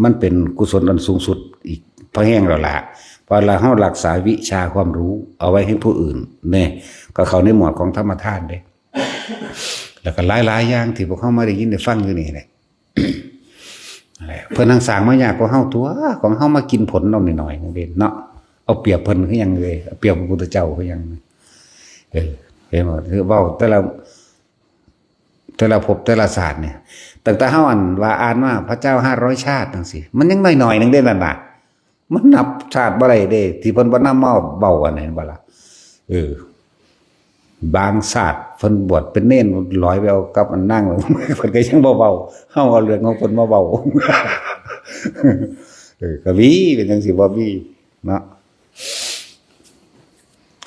มันเป็นกุศลอันสูงสุดอีกพอแฮงแล้วล่ะ เพราะเราเฮารักษาวิชาความรู้เอาไว้ให้ผู้อื่น เนี่ย ก็เข้าในหมวดของธรรมทานเด้ แล้วก็หลายๆอย่างที่พวกเฮามาได้ยินได้ฟังอยู่นี่แหละ นั่นแหละ เพิ่นหังสร้างมายากกว่าเฮาตัว ของเฮามากินผลเอาหน่อยๆนึงเด้เนาะ เอาเปรียบเพิ่นคือหยังเลย เอาเปรียบพระพุทธเจ้าคือหยัง เออ เห็นบ่ คือเว้าแต่ละ แต่ละภพแต่ละชาติเนี่ย ตั้งแต่เฮาอันว่าอ่านมาพระเจ้าห้าร้อยชาติจั่งซี้ มันยังน้อยๆนึงเด้นั่นน่ะ มันนับชาติบ่ได้เด้ ที่เพิ่นบ่นำมาเว้าอันนั้นบ่ล่ะ เออ บางชาติเพิ่นบวชเป็นเณรลอยไปเอากับอันนั่ง เพิ่นก็ยังบ่เว้า เฮาเอาเรื่องของเพิ่นมาเว้า เออ ก็มี เป็นจั่งซี้บ่มี เนาะ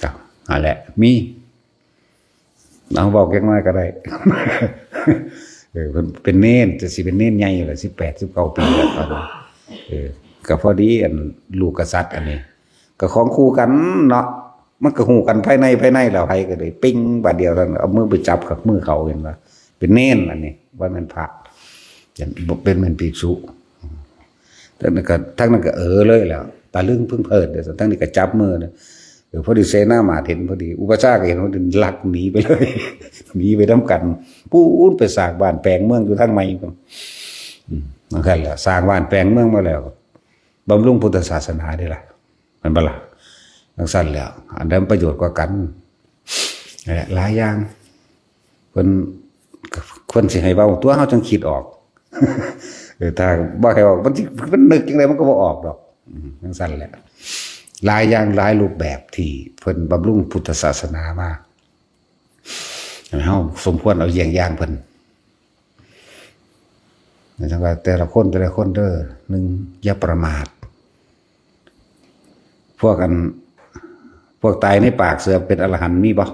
ก็นั่นแหละ มี เอาเว้าจักหน่อยก็ได้ เออ เพิ่นเป็นเณร จะสิเป็นเณรใหญ่อยู่แล้ว สิบแปด สิบเก้าปีแล้วตอนนี้ เออ ก็พอดีอันลูกกษัตริย์อันนี้ ก็ของคู่กันเนาะ มันก็ฮู้กันภายในภายในแล้ว ไผก็ได้ปิ๊งบาดเดียวเท่านั้น เอามือไปจับกับมือเขา เห็นบ่ เป็นเณรอันนี้ บ่แม่นพระ เป็น เป็น เป็นภิกษุ ทั้งนั้นก็ ทั้งนั้นก็เออเลยแหล้ว ตะลึงเพิ่งเผิดเด้อ ทั้งนี้ก็จับมือนะ เออ พอดีเสนามาเห็นพอดี อุปัชฌาย์ก็เห็นพอดี ลักหนีไปเลย หนีไปนำกัน ปู๊นไปสร้างบ้านแปลงเมืองอยู่ทางใหม่พุ้น อืม นั่นแหละ สร้างบ้านแปลงเมืองมาแล้ว บำรุงพุทธศาสนาเด้ล่ะ แม่นบ่ล่ะ จั่งซั้นแหล้ว อันใดมันประโยชน์กว่ากัน นั่นแหละ หลายอย่าง เพิ่น เพิ่นสิให้เว้าตัว เฮาจั่งคิดออก เออ ถ้าบ่ให้เว้า มันสิ มันนึกจั่งใดมันก็บ่ออกดอก อืม จั่งซั้นแหละ หลายอย่างหลายรูปแบบที่เพิ่นบำรุงพุทธศาสนามา เฮาสมควรเอาเยี่ยงอย่างเพิ่น จั่งว่าแต่ละคนแต่ละคนเด้อ หนึ่ง อย่าประมาท พวกอัน พวกตายในปากเสือเป็นอรหันต์มีบ่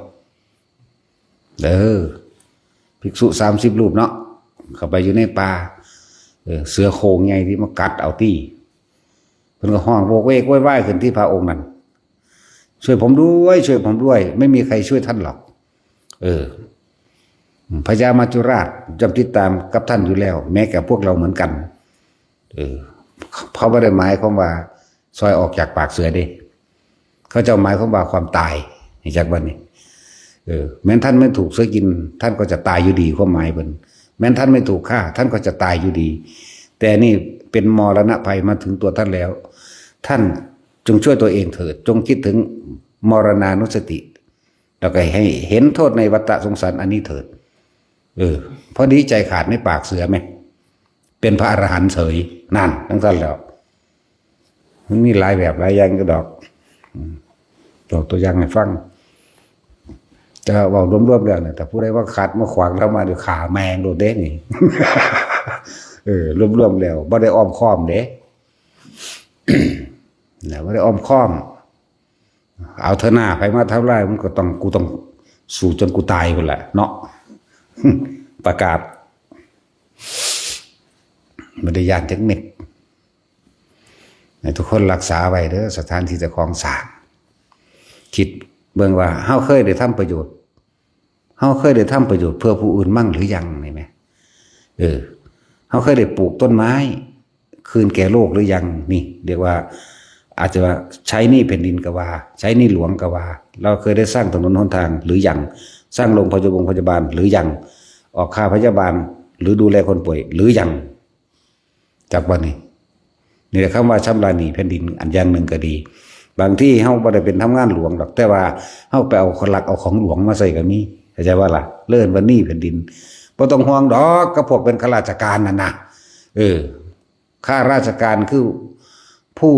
เออ ภิกษุสามสิบรูปเนาะ เข้าไปอยู่ในป่า เออ เสือโคร่งใหญ่ที่มากัดเอาตี้ เพิ่นก็ฮ้องโวกเวกโวยวายขึ้นที่พระองค์นั่น "ช่วยผมด้วย ช่วยผมด้วย ไม่มีใครช่วยท่านหรอก" เออ พญามัจจุราชย่อมติดตามกับท่านอยู่แล้ว แม้แก่พวกเราเหมือนกัน เออ เขาบ่ได้หมายความว่าซอยออกจากปากเสือเด้ เขาเจ้าหมายความว่าความตาย นี่จักว่านี่ เออ แม้นท่านไม่ถูกเสือกิน ท่านก็จะตายอยู่ดี ความหมายเพิ่น แม้นท่านไม่ถูกฆ่า ท่านก็จะตายอยู่ดี แต่นี่เป็นมรณะภัยมาถึงตัวท่านแล้ว ท่านจงช่วยตัวเองเถิด จงคิดถึงมรณานุสติ แล้วก็ให้เห็นโทษในวัฏสงสารอันนี้เถิด เออ พอดีใจขาดในปากเสือไหม เป็นพระอรหันต์เฉย นั่นจั่งซั่นแหล้ว มันมีหลายแบบหลายอย่างอยู่ดอก อืม ยกตัวอย่างให้ฟัง แต่เว้ารวมๆแล้วเนี่ย แต่ผู้ใดมาขัดมาขวางธรรมะนี่ ฆ่าแม่งโลดเด้นี่ เออ รวมๆแล้ว บ่ได้อ้อมค้อมเด้ นะ บ่ได้อ้อมค้อม เอาเถอะหน้า ใครมาทำร้าย มันก็ต้อง กูต้องสู้จนกูตายพุ่นแหละเนาะ ประกาศ บ่ได้ย้านจักเม็ด ให้ทุกคนรักษาไว้เด้อ สถานที่เจ้าของสร้าง คิดเบิ่งว่าเฮาเคยได้ทำประโยชน์ เฮาเคยได้ทำประโยชน์เพื่อผู้อื่นมั่งหรือยัง นี่แหม เออ เฮาเคยได้ปลูกต้นไม้ คืนแก่โลกหรือยัง นี่ เรียกว่า อาจจะว่าใช้หนี้แผ่นดินก็ว่า ใช้หนี้หลวงก็ว่า เราเคยได้สร้างถนนหนทางหรือยัง สร้างโรงพยาบาล พยาบาลหรือยัง ออกค่าพยาบาล หรือดูแลคนป่วยหรือยัง จักบ่นี่ นี่แหละคำว่าชำระหนี้แผ่นดิน อันอย่างหนึ่งก็ดี บางทีเฮาบ่ได้เป็นทำงานหลวงดอก แต่ว่าเฮาไปเอา ลักเอาของหลวงมาใส่ก็มี เข้าใจบ่ล่ะ เลยเอิ้นว่าหนี้แผ่นดิน บ่ต้องห่วงดอก กับพวกเป็นข้าราชการนั่นนะ เออ ข้าราชการคือผู้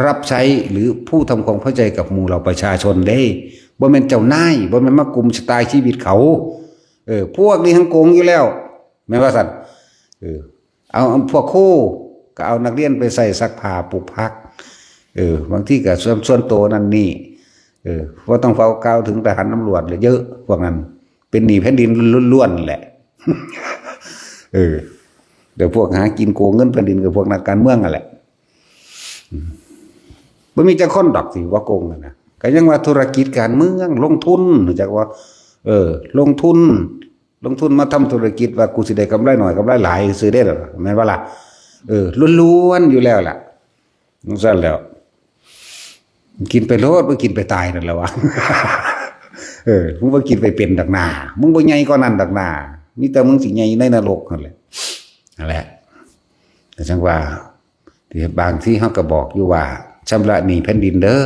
รับใช้หรือผู้ทำความเข้าใจกับหมู่เหล่าประชาชนเด้ บ่แม่นเจ้านาย บ่แม่นมากุมชะตาชีวิตเขา เออ พวกนี้ทั้งโกงอยู่แล้ว แม่นว่าซั่น เออ เอา เอาพวกครูก็เอานักเรียนไปใส่ซักผ้าปลูกผัก เออ บางทีก็ส่วน ส่วนตัวนั่นนี่ เออ บ่ต้องเฝ้ากล่าวถึงทหารตำรวจเลย เยอะ พวกนั้น เป็นหนี้แผ่นดินล้วนๆแหละ เออ เดี๋ยวพวกหากินโกงเงินแผ่นดินกับพวกนักการเมืองนั่นแหละ อืม บ่มีจักคนดอกที่ว่าโกงกันนะ ก็ยังว่าธุรกิจการเมือง ลงทุน รู้จักว่า เออ ลงทุน ลงทุนมาทำธุรกิจ ว่ากูสิได้กำไรหน่อย กำไรหลาย ซื้อได้หรอ แม่นบ่ล่ะ เออ ล้วนๆอยู่แล้วล่ะ จั่งซั่นแหล้ว กินไปโลด บ่กินไปตายนั่นแหละวะ เออ มึงบ่กินไปเป็นดอกนา มึงบ่ใหญ่กว่านั้นดอกนา มีแต่มึงสิใหญ่ในนรกนั่นแหละ นั่นแหละ ก็จั่งว่า ที่บางทีเฮาก็บอกอยู่ว่า ชำระหนี้แผ่นดินเด้อ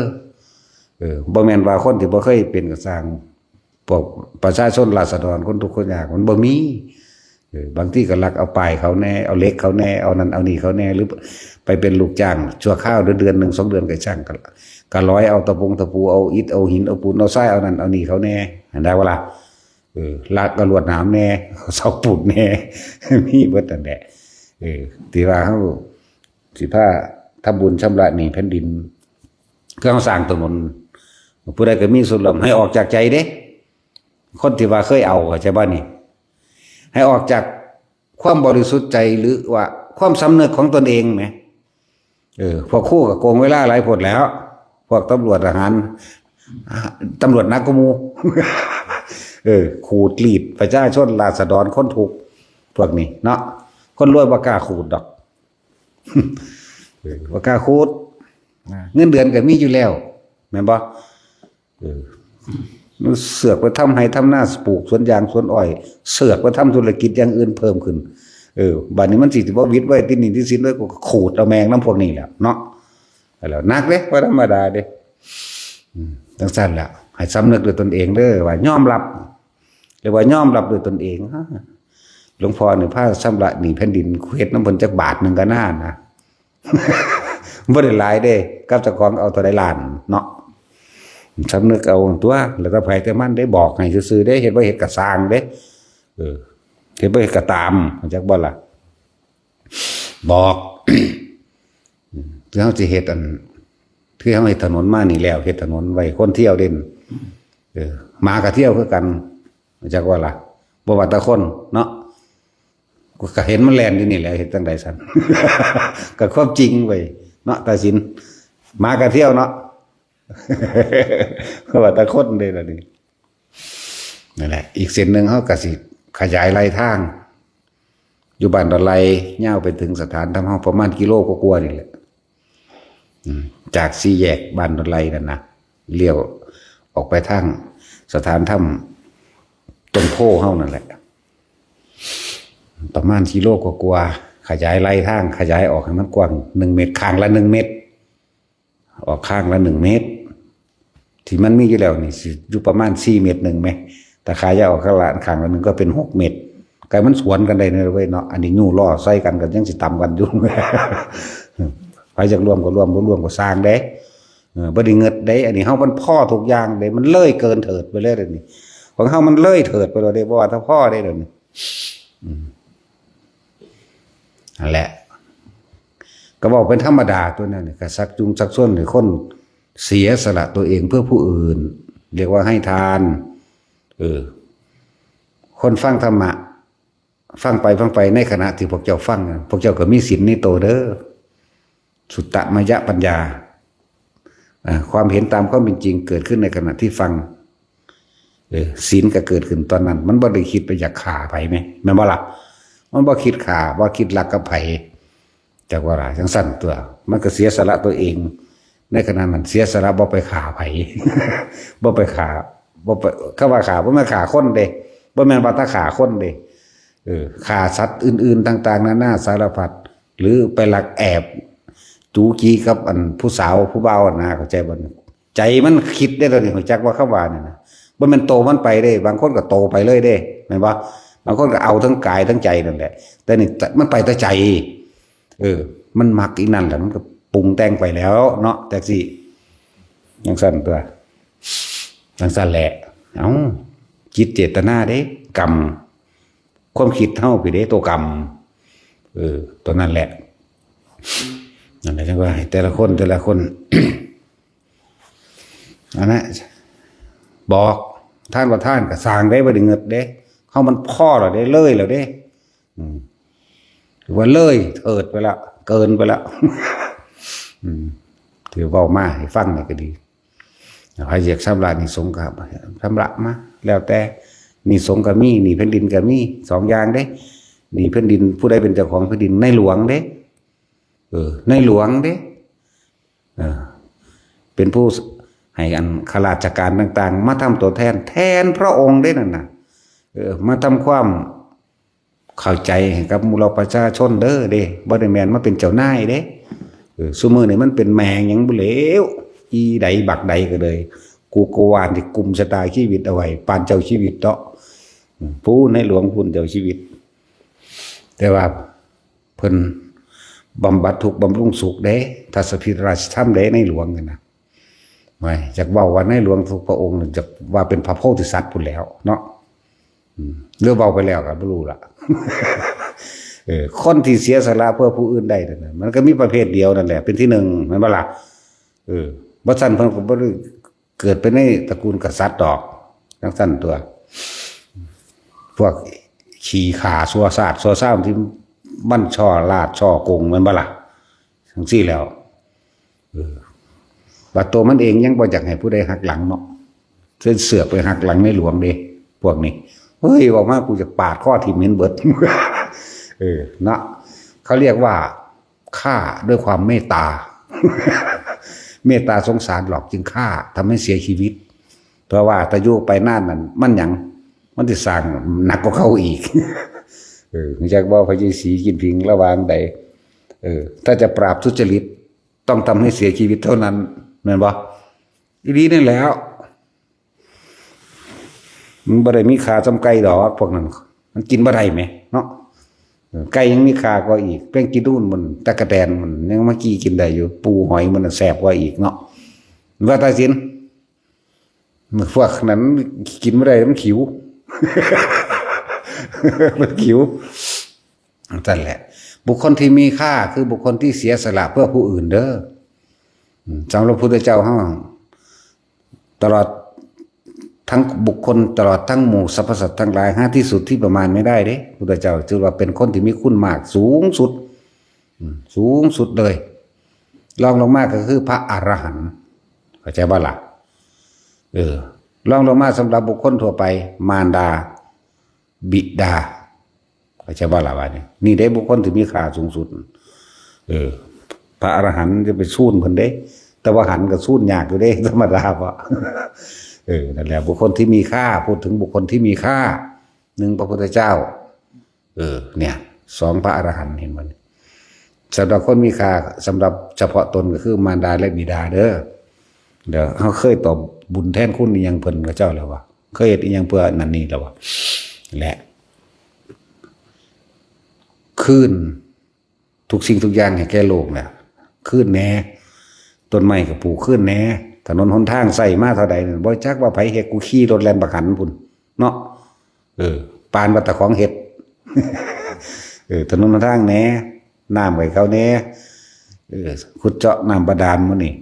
เออ บ่แม่นว่าคนที่บ่เคยเป็นก็ซ่าง พวกประชาชนราษฎรคนทุกข์คนยากมันบ่มี เออ บางทีก็ลักเอาป้ายเขาแน่ เอาเหล็กเขาแน่ เอานั่นเอานี่เขาแน่ หรือไปเป็นลูกจ้างชั่วคราว เดือน เดือนหนึ่งสองเดือนก็ช่าง ก็ ก็ร้อยเอาตะปงตะปู เอาอิฐเอาหิน เอาปูนเอาทราย เอานั่นเอานี่เขาแน่ หั้นได้บ่ล่ะ เออ ลักเอาลวดหนามแน่ เอาเสาปูนแน่ มีเบิดนั่นแหละ เออ ที่ว่าเฮาสิพาทำบุญชำระหนี้แผ่นดิน คือเฮาสร้างถนน ผู้ใดก็มีส่วนร่วม ให้ออกจากใจเด้ คนที่ว่าเคยเอา เข้าใจบ่นี่ ให้ออกจากความบริสุทธิ์ใจ หรือว่าความสำนึกของตนเองแหม เออ พวกครูก็โกงเวลาหลายโพดแล้ว พวกตำรวจทหาร ตำรวจหนักกว่าหมู่ เออ ขูดรีดประชาชนราษฎรคนทุกข์ พวกนี้เนาะ คนรวยบ่กล้าขูดดอก เออ บ่กล้าขูด นะ เงินเดือนก็มีอยู่แล้ว แม่นบ่ เออ มันเสือกไปทำไร่ทำนา ปลูกสวนยางสวนอ้อย เสือกไปทำธุรกิจอย่างอื่นเพิ่มขึ้น เออ บัดนี้มันสิบ่หวิดไว้ที่หนี้ที่สินไว้ ก็ขูดเอาแม่งนำพวกนี้แหละเนาะ แล้วหนักเด้ บ่ธรรมดาเด้ อืม จั่งซั่นแหละ ให้สำนึกด้วยตนเองเด้อ ว่ายอมรับ เรียกว่ายอมรับด้วยตนเอง ฮะ หลวงพ่อนี่พาชำระหนี้แผ่นดิน เฮ็ดนำเพิ่นจักบาทหนึ่งก็น่านะ บ่ได้หลายเด้ กับเจ้าของเอาเท่าใดล้านเนาะ สำนึกเอาตัว แล้วแต่ไผแต่มันเด้ บอกให้ซื่อๆเด้ เฮ็ดบ่เฮ็ดก็ซ่างเด้ เออ เฮ็ดบ่เฮ็ดก็ตาม รู้จักบ่ล่ะ บอก คือเฮาสิเฮ็ดอัน คือเฮาเฮ็ดถนนมานี่แล้ว เฮ็ดถนนไว้คนเที่ยวเด่น เออ หมาก็เที่ยวคือกัน รู้จักบ่ล่ะ บ่ว่าแต่คนเนาะ กูก็เห็นมันแล่นอยู่นี่แหละ เฮ็ดจั่งใดซั่น ก็ความจริงเว้ยเนาะ ตาสิน หมาก็เที่ยวเนาะ ว่าแต่คนเด้ล่ะนี่ นั่นแหละ อีกเส้นหนึ่งเฮาก็สิขยายไร่ทาง อยู่บ้านดอนไร่ ยาวไปถึงสถานธรรมเฮาประมาณกิโลกว่าๆนี่แหละ อืม จากสี่แยกบ้านดอนไร่นั่นนะ เลี้ยวออกไปทางสถานธรรมต้นโพเฮานั่นแหละ ประมาณกิโลกว่าๆ ขยายไร่ทาง ขยายออกให้มันกว้างหนึ่งเมตร ข้างละหนึ่งเมตร ออกข้างละหนึ่งเมตร ที่มันมีอยู่แล้วนี่สิอยู่ประมาณสี่เมตรหนึ่งไหม แต่ขยายออกข้างละ ข้างละหนึ่งก็เป็นหกเมตร ไก่มันสวนกันได้เนี่ยเว้ยเนาะ อันนี้ยู้ล้อใส่กันกันยังสิตำกันอยู่ ใครอยากร่วมก็ร่วม บ่ร่วมก็สร้างเด้ เออ บ่ได้เงิดเด้ อันนี้เฮามันพอทุกอย่างเด้ มันเลยเกินเถิดไปเลยเดี๋ยวนี้ ของเฮามันเลยเถิดไปแล้วเด้ บ่ว่าแต่พอเด้เดี๋ยวนี้ อืม นั่นแหละ ก็บอกเป็นธรรมดาตัวนั้นนี่ ก็ชักจูงชักชวนให้คนเสียสละตัวเองเพื่อผู้อื่น เรียกว่าให้ทาน เออ คนฟังธรรมะ ฟังไปฟังไปในขณะที่พวกเจ้าฟังนั้น พวกเจ้าก็มีศีลในตัวเด้อ สุตตมยปัญญา อ่า ความเห็นตามความเป็นจริงเกิดขึ้นในขณะที่ฟัง เออ ศีลก็เกิดขึ้นตอนนั้น มันบ่ได้คิดไปอยากฆ่าไผแหม แม่นบ่ล่ะ มันบ่คิดฆ่า บ่คิดลักกับไผ จักว่าล่ะ จังซั่นตัว มันก็เสียสละตัวเอง ในขณะนั้นเสียสละบ่ไปฆ่าไผ บ่ไปฆ่า บ่ไป คำว่าฆ่า บ่แม่นฆ่าคนเด้ บ่แม่นว่าแต่ฆ่าคนเด้ เออ ฆ่าสัตว์อื่นๆ ต่างๆ นานาสารพัด หรือไปลักแอบ จู๋จี๋กับอันผู้สาวผู้บ่าวนะ เข้าใจบ่ ใจมันคิดได้ตอนนี้ รู้จักว่าคำว่านี่นะ บ่แม่นโตมันไปเด้ บางคนก็โตไปเลยเด้ แม่นบ่ บางคนก็เอาทั้งกายทั้งใจนั่นแหละ แต่นี่มันไปแต่ใจ เออ มันมักอีนั่นแหละ มันก็ปรุงแต่งไปแล้วเนาะ จักสิ จังซั่นตัว จังซั่นแหละ เอ้า จิตเจตนาเด้ กรรม ความคิดเฮาพี่เด้ ตัวกรรม เออ ตัวนั้นแหละ นั่นแหละ จังว่าให้แต่ละคน แต่ละคน อันนั้น บอก ท่านว่าท่านก็สร้างได้ บ่ได้เงิดเด้ เฮามันพอแล้วเด้ เลยแล้วเด้ อืม ถือว่าเลยเถิดไปแล้ว เกินไปแล้ว อืม ถือเว้ามาให้ฟังนี่ก็ดี ไผอยากชำระหนี้สงฆ์ก็ชำระมา แล้วแต่ หนี้สงฆ์ก็มี หนี้แผ่นดินก็มี สองอย่างเด้ หนี้แผ่นดิน ผู้ใดเป็นเจ้าของแผ่นดิน ในหลวงเด้ เออ ในหลวงเด้ เออ เป็นผู้ให้อันข้าราชการต่างๆ มาทำตัวแทน แทนพระองค์เด้นั่นน่ะ เออ มาทำความเข้าใจให้กับหมู่เหล่าประชาชนเด้อเด้ บ่ได้แม่นมาเป็นเจ้านายเด้ เออ ซุมื้อนี้มันเป็นแม่งหยังบ่แล้ว อีใดบักใดก็เลย กูกวานที่กุมชะตาชีวิตเอาไว้ ปานเจ้าชีวิตเนาะ อืม ผู้ในหลวงผู้เจ้าชีวิต แต่ว่าเพิ่นบำบัดทุกข์บำรุงสุขเด้ ทัศพิธราชธรรมเด้ ในหลวงนั่นน่ะ ไว้ จักเว้าว่าในหลวงทุกพระองค์ จักว่าเป็นพระโพธิสัตว์พู้นแหล้วเนาะ อืม หรือเว้าไปแล้วก็บ่รู้ละ เออ คนที่เสียสละเพื่อผู้อื่นได้นั่นน่ะ มันก็มีประเภทเดียวนั่นแหละ เป็นที่หนึ่ง แม่นบ่ล่ะ เออ บ่ซั้นเพิ่นก็บ่ได้เกิดเป็นในตระกูลกษัตริย์ดอก จังซั่นตัว พวกขี้ข้าชั่วซาดชั่วซามที่มันฉ้อลาดฉ้อโกง แม่นบ่ล่ะ จังซี่แหล้ว เออ บัดตัวมันเองยังบ่อยากให้ผู้ใดหักหลังเนาะ เสือกไปหักหลังในหลวงเด้ พวกนี้ เฮ้ย ออกมากูจะปาดคอทิ่มเห็นเบิด เออ เนาะ เขาเรียกว่าฆ่าด้วยความเมตตา เมตตาสงสารหลอกจึงฆ่า ทำให้เสียชีวิต เพราะว่าถ้าอยู่ไปนานนั่น มันหยัง มันสิสร้างหนักกว่าเขาอีก เออ รู้จักบ่ พระเยซูกินพิงระหว่างใด เออ ถ้าจะปราบทุจริต ต้องทำให้เสียชีวิตเท่านั้น แม่นบ่ อีหลีนี่แหล้ว มันบ่ได้มีค่าส่ำไก่ดอก พวกนั้น มันกินบ่ได้แหมเนาะ เออ ไก่ยังมีค่ากว่าอีก แมงจีนูนมัน ตั๊กแตนมัน ยังมากี้กินได้อยู่ ปูหอยมันน่ะแซ่บกว่าอีกเนาะ ว่าตาสิน พวกนั้นกินบ่ได้ มันขิว มันขิว นั่นแหละ บุคคลที่มีค่าคือบุคคลที่เสียสละเพื่อผู้อื่นเด้อ อืม สำหรับพุทธเจ้าเฮา ตลอดทั้งบุคคล ตลอดทั้งหมู่สรรพสัตว์ทั้งหลาย หาที่สุดที่ประมาณไม่ได้เด้ พุทธเจ้าถือว่าเป็นคนที่มีคุณมากสูงสุด อืม สูงสุดเลย รองลงมาก็คือพระอรหันต์ เข้าใจบ่ล่ะ เออ รองลงมาสำหรับบุคคลทั่วไป มารดา บิดา เข้าใจบ่ล่ะว่านี่ นี่เด้บุคคลที่มีค่าสูงสุด เออ พระอรหันต์จะไปซูนเพิ่นเด้ แต่ว่าหันก็ซูนยากอยู่เด้ ธรรมดาบ่ เออ นั่นแหละ บุคคลที่มีค่า พูดถึงบุคคลที่มีค่า หนึ่งพระพุทธเจ้า เออ เนี่ย สองพระอรหันต์ เห็นบ่นี่ สำหรับคนมีค่า สำหรับเฉพาะตนก็คือมารดาและบิดาเด้อ เดี๋ยวเฮาเคยตอบบุญแทนคุณอีหยังเพิ่นกับเจ้าแล้ววะ เคยเฮ็ดอีหยังเพื่อนั่นนี่แล้ววะ และ คืนทุกสิ่งทุกอย่างให้แก่โลกเนี่ย คืนแหน่ ต้นไม้ก็ปลูกคืนแหน่ ถนนหนทางใส่มาเท่าใดนั่น บ่จักว่าไผเฮ็ด กูขี่รถแล่นบักหันพุ่นเนาะ เออ ปานว่าแต่ของเฮ็ด เออ ถนนหนทางแหน่ น้ำให้เขาแหน่ เออ ขุดเจาะน้ำบาดาลมื้อนี้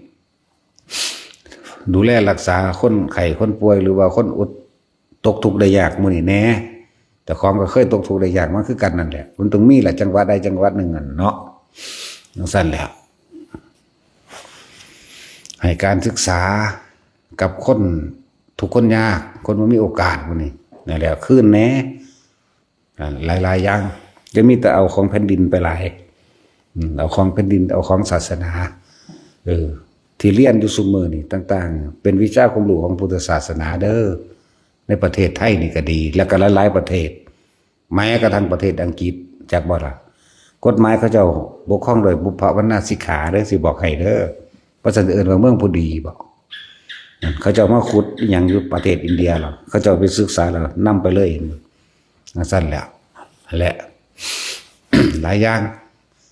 ดูแลรักษาคนไข้คนป่วย หรือว่าคนอด ตกทุกข์ได้ยากมื้อนี้แหน่ แต่ของก็เคยตกทุกข์ได้ยากมาคือกันนั่นแหละ มันต้องมีแหละ จังหวัดใดจังหวัดหนึ่งนั่นเนาะ จังซั่นแหละ ให้การศึกษากับคนทุกข์คนยาก คนบ่มีโอกาสมื้อนี้ นั่นแหละ คืนแหน่ อ่า หลายๆอย่าง จะมีแต่เอาของแผ่นดินไปหลาย อืม เอาของแผ่นดิน เอาของศาสนา เออ ที่เรียนอยู่ซุมื้อนี่ต่างๆ เป็นวิชาความรู้ของพุทธศาสนาเด้อ ในประเทศไทยนี่ก็ดี แล้วก็หลายๆประเทศ แม้กระทั่งประเทศอังกฤษ จักบ่ล่ะ กฎหมายเขาเจ้าปกครองโดยบุพพวรรณสิกขาเด้อ สิบอกให้เด้อ ว่าซั่นเอิ้นว่าเมืองผู้ดีบ่ เขาเจ้ามาขุดอิหยังอยู่ประเทศอินเดียหรอ เขาเจ้าไปศึกษาแล้วนำไปเลย จังซั่นแหละ และ หลายอย่าง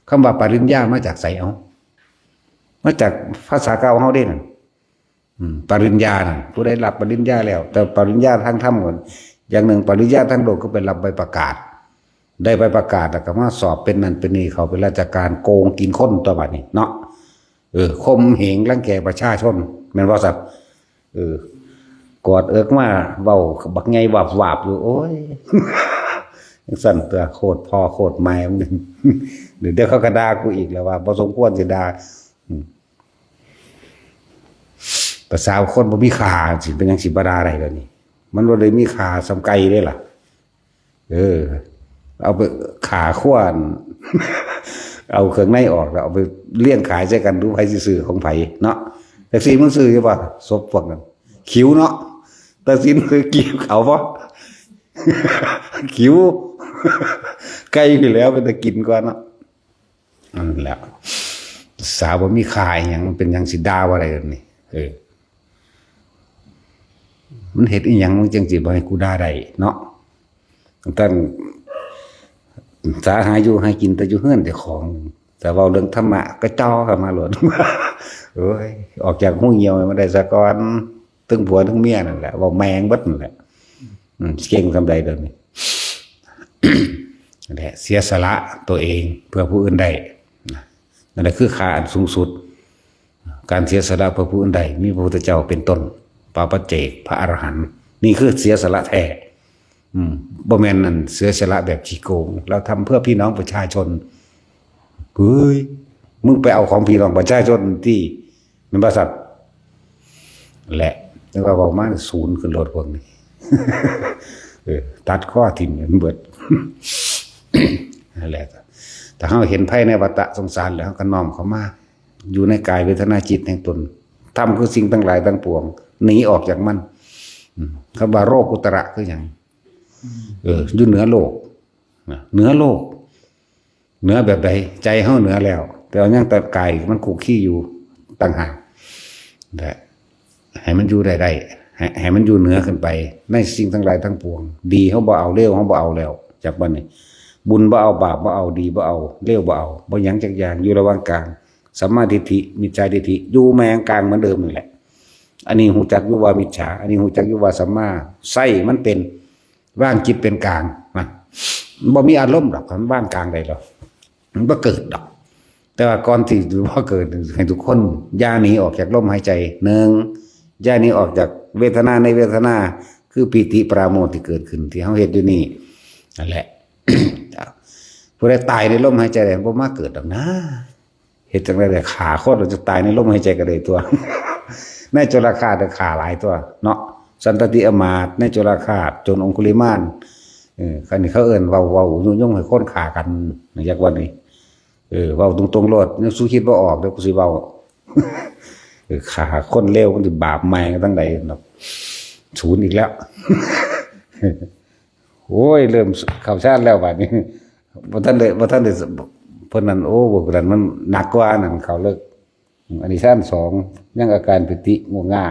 คำว่าปริญญามาจากไส เอ้า มาจากภาษาเก่าเฮาเด้นั่น อืม ปริญญานั่น ผู้ใดรับปริญญาแล้ว แต่ปริญญาทางธรรมก่อน อย่างหนึ่ง ปริญญาทางโลกก็ไปรับใบประกาศ ได้ใบประกาศแล้วก็มาสอบเป็นนั่นเป็นนี่ เขาเป็นราชการ โกงกินคนตัวบัดนี้เนาะ เออ ข่มเหงรังแกประชาชน แม่นบ่สัตว์ เออ กอดเอิกมาเว้าบักใหญ่วาบๆอยู่ โอ้ย จังซั่นตัว โคตรพ่อโคตรแม่มึง เดี๋ยวเขาก็ด่ากูอีกแล้วว่าบ่สมควรสิด่า อืม ภาษาคนบ่มีค่าสิ เป็นหยังสิบ่ด่าได้ล่ะนี่ มันบ่ได้มีค่าส่ำไก่เด้ล่ะ เออ เอาไปฆ่าควาน เอาเครื่องในออกแล้วเอาไปเลี้ยงขายใส่กัน ดูไผสิซื้อของไผเนาะ จักซี่มึงซื้ออยู่บ่ ศพพวกนั้น ขิวเนาะ ตัดสินคือกินเขาบ่ ขิว ไก่ไปแล้วเป็นแต่กินก่อนเนาะ นั่นแหละ สาวบ่มีค่าอิหยัง มันเป็นหยังสิด่าบ่ได้แบบนี้ เออ มันเฮ็ดอีหยังมันจังสิบ่ให้กูด่าได้เนาะ ท่านสาหาอยู่หากินแต่อยู่เฮือนเจ้าของ แต่เว้าเรื่องธรรมะก็จ่อเข้ามาโลด โอ้ย ออกจากหูเหี่ยวมาได้ซะก่อน ทั้งผัวทั้งเมียนั่นแหละ เว้าแม่งเบิดนั่นแหละ อืม เก่งส่ำใดเดี๋ยวนี้ นั่นแหละ เสียสละตัวเองเพื่อผู้อื่นได้ นะ นั่นแหละคือค่าอันสูงสุด การเสียสละเพื่อผู้อื่นได้ มีพระพุทธเจ้าเป็นต้น พระปัจเจก พระอรหันต์ นี่คือเสียสละแท้ อืม บ่แม่นอันเสียสละแบบขี้โกง เราทำเพื่อพี่น้องประชาชน เฮ้ย มึงไปเอาของพี่น้องประชาชนที่ แม่นบ่สัตว์ และ นึกว่าเว้ามาศูนย์ขึ้นโลดพวกนี้ เออ ตัดข้อถิ่มมันเบิด นั่นแหละ ถ้าเราเห็นภัยในวัฏสงสารแล้ว เราก็น้อมเข้ามา อยู่ในกายเวทนาจิตแห่งตน ธรรมคือสิ่งทั้งหลายทั้งปวง หนีออกจากมัน อืม คำว่าโลกุตระคือหยัง เออ อยู่เหนือโลก นะ เหนือโลก เหนือแบบใด ใจเฮาเหนือแล้ว แต่ว่ายังแต่กายมันคุกคีอยู่ต่างหาก แต่ให้มันอยู่ได้ได้ ให้ ให้มันอยู่เหนือขึ้นไป ในสิ่งทั้งหลายทั้งปวง ดีเฮาบ่เอา เลวเฮาบ่เอาแล้ว จากบัดนี้ บุญบ่เอา บาปบ่เอา ดีบ่เอา เลวบ่เอา บ่หยังจักอย่าง อยู่ระหว่างกลาง สัมมาทิฏฐิ มิจฉาทิฏฐิ อยู่แม่งกลางเหมือนเดิมนั่นแหละ อันนี้ฮู้จักอยู่ว่ามิจฉา อันนี้ฮู้จักอยู่ว่าสัมมา ใส่มันเป็น วางจิตเป็นกลางนะ บ่มีอารมณ์ดอก มันวางกลางได้หรอก มันบ่เกิดดอก แต่ว่าก่อนที่บ่เกิด ให้ทุกคนอย่าหนีออกจากลมหายใจ หนึ่ง อย่าหนีออกจากเวทนาในเวทนา คือปีติปราโมทย์ที่เกิดขึ้น ที่เฮาเฮ็ดอยู่นี่ นั่นแหละ ผู้ใดตายในลมหายใจได้ บ่มาเกิดดอกนะ เฮ็ดจั่งใด๋ได้ฆ่าคน เราจะตายในลมหายใจก็ได้ตัว ในจุลฆาตฆ่าหลายตัวเนาะ สันตติอมาตย์ ในจุลฆาต โจรองคุลิมาน เออ คันนี้เขาเอิ้นเว้า เว้ายุยงให้คนฆ่ากัน อยากว่านี่ เออ เว้าตรงๆโลด ยังสู้คิดบ่ออก เดี๋ยวกูสิเว้า เออ ฆ่าคนเลวมันสิบาปใหม่กันทั้งใด๋เนาะ ศูนย์อีกแล้ว โอ้ย เริ่มเข้าฌานแล้วบัดนี้ บ่ทันได้ บ่ทันได้ เพิ่นนั่น โอ้ พวกนั้นมันหนักกว่านั่น เข้าเลิก อันนี้ฌานสอง ยังอาการปิติง่วงง่า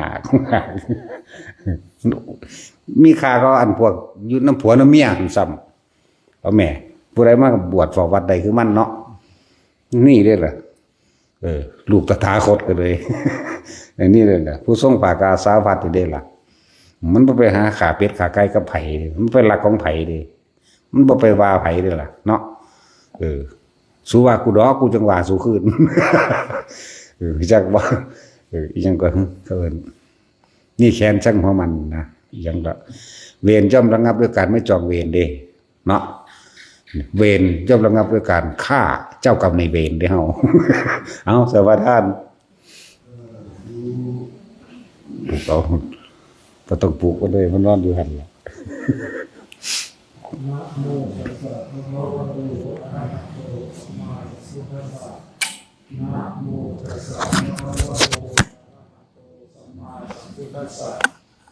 มีค่าก็อันพวกอยู่นำผัวนำเมียหั่นซ้ำ เอาแหม ผู้ใดมาบวชเฝ้าวัดได้คือมันเนาะ นี่เด้อล่ะ เออ ลูกตถาคตก็เลย อันนี้เลยล่ะ ผู้ทรงผ้ากาสาวพัดนี่เด้อล่ะ มันบ่ไปหาขาเป็ดขาไก่กับไผเด้ มันไปลักของไผเด้ มันบ่ไปว่าไผเด้อล่ะเนาะ เออ สูว่ากูดอก กูจังว่าสูคืน เออ จักว่า เออ อีหยังก็ เขาเอิ้น นี่แค้นชังหัวมันนะ อีหยังก็ เวรย่อมระงับด้วยการไม่จองเวรเด้ เนาะ เวรย่อมระงับด้วยการฆ่าเจ้ากรรมนายเวรเด้เฮา เอา สวัสดีท่าน ปลูกเอา บ่ต้องปลูกก็ได้ มันนอนอยู่หั่นล่ะ นะโมตัสสะภะคะวะโต อะระหะโต สัมมาสัมพุทธัสสะ นะโมตัสสะภะคะวะโต อะระหะโต สัมมาสัมพุทธัสสะ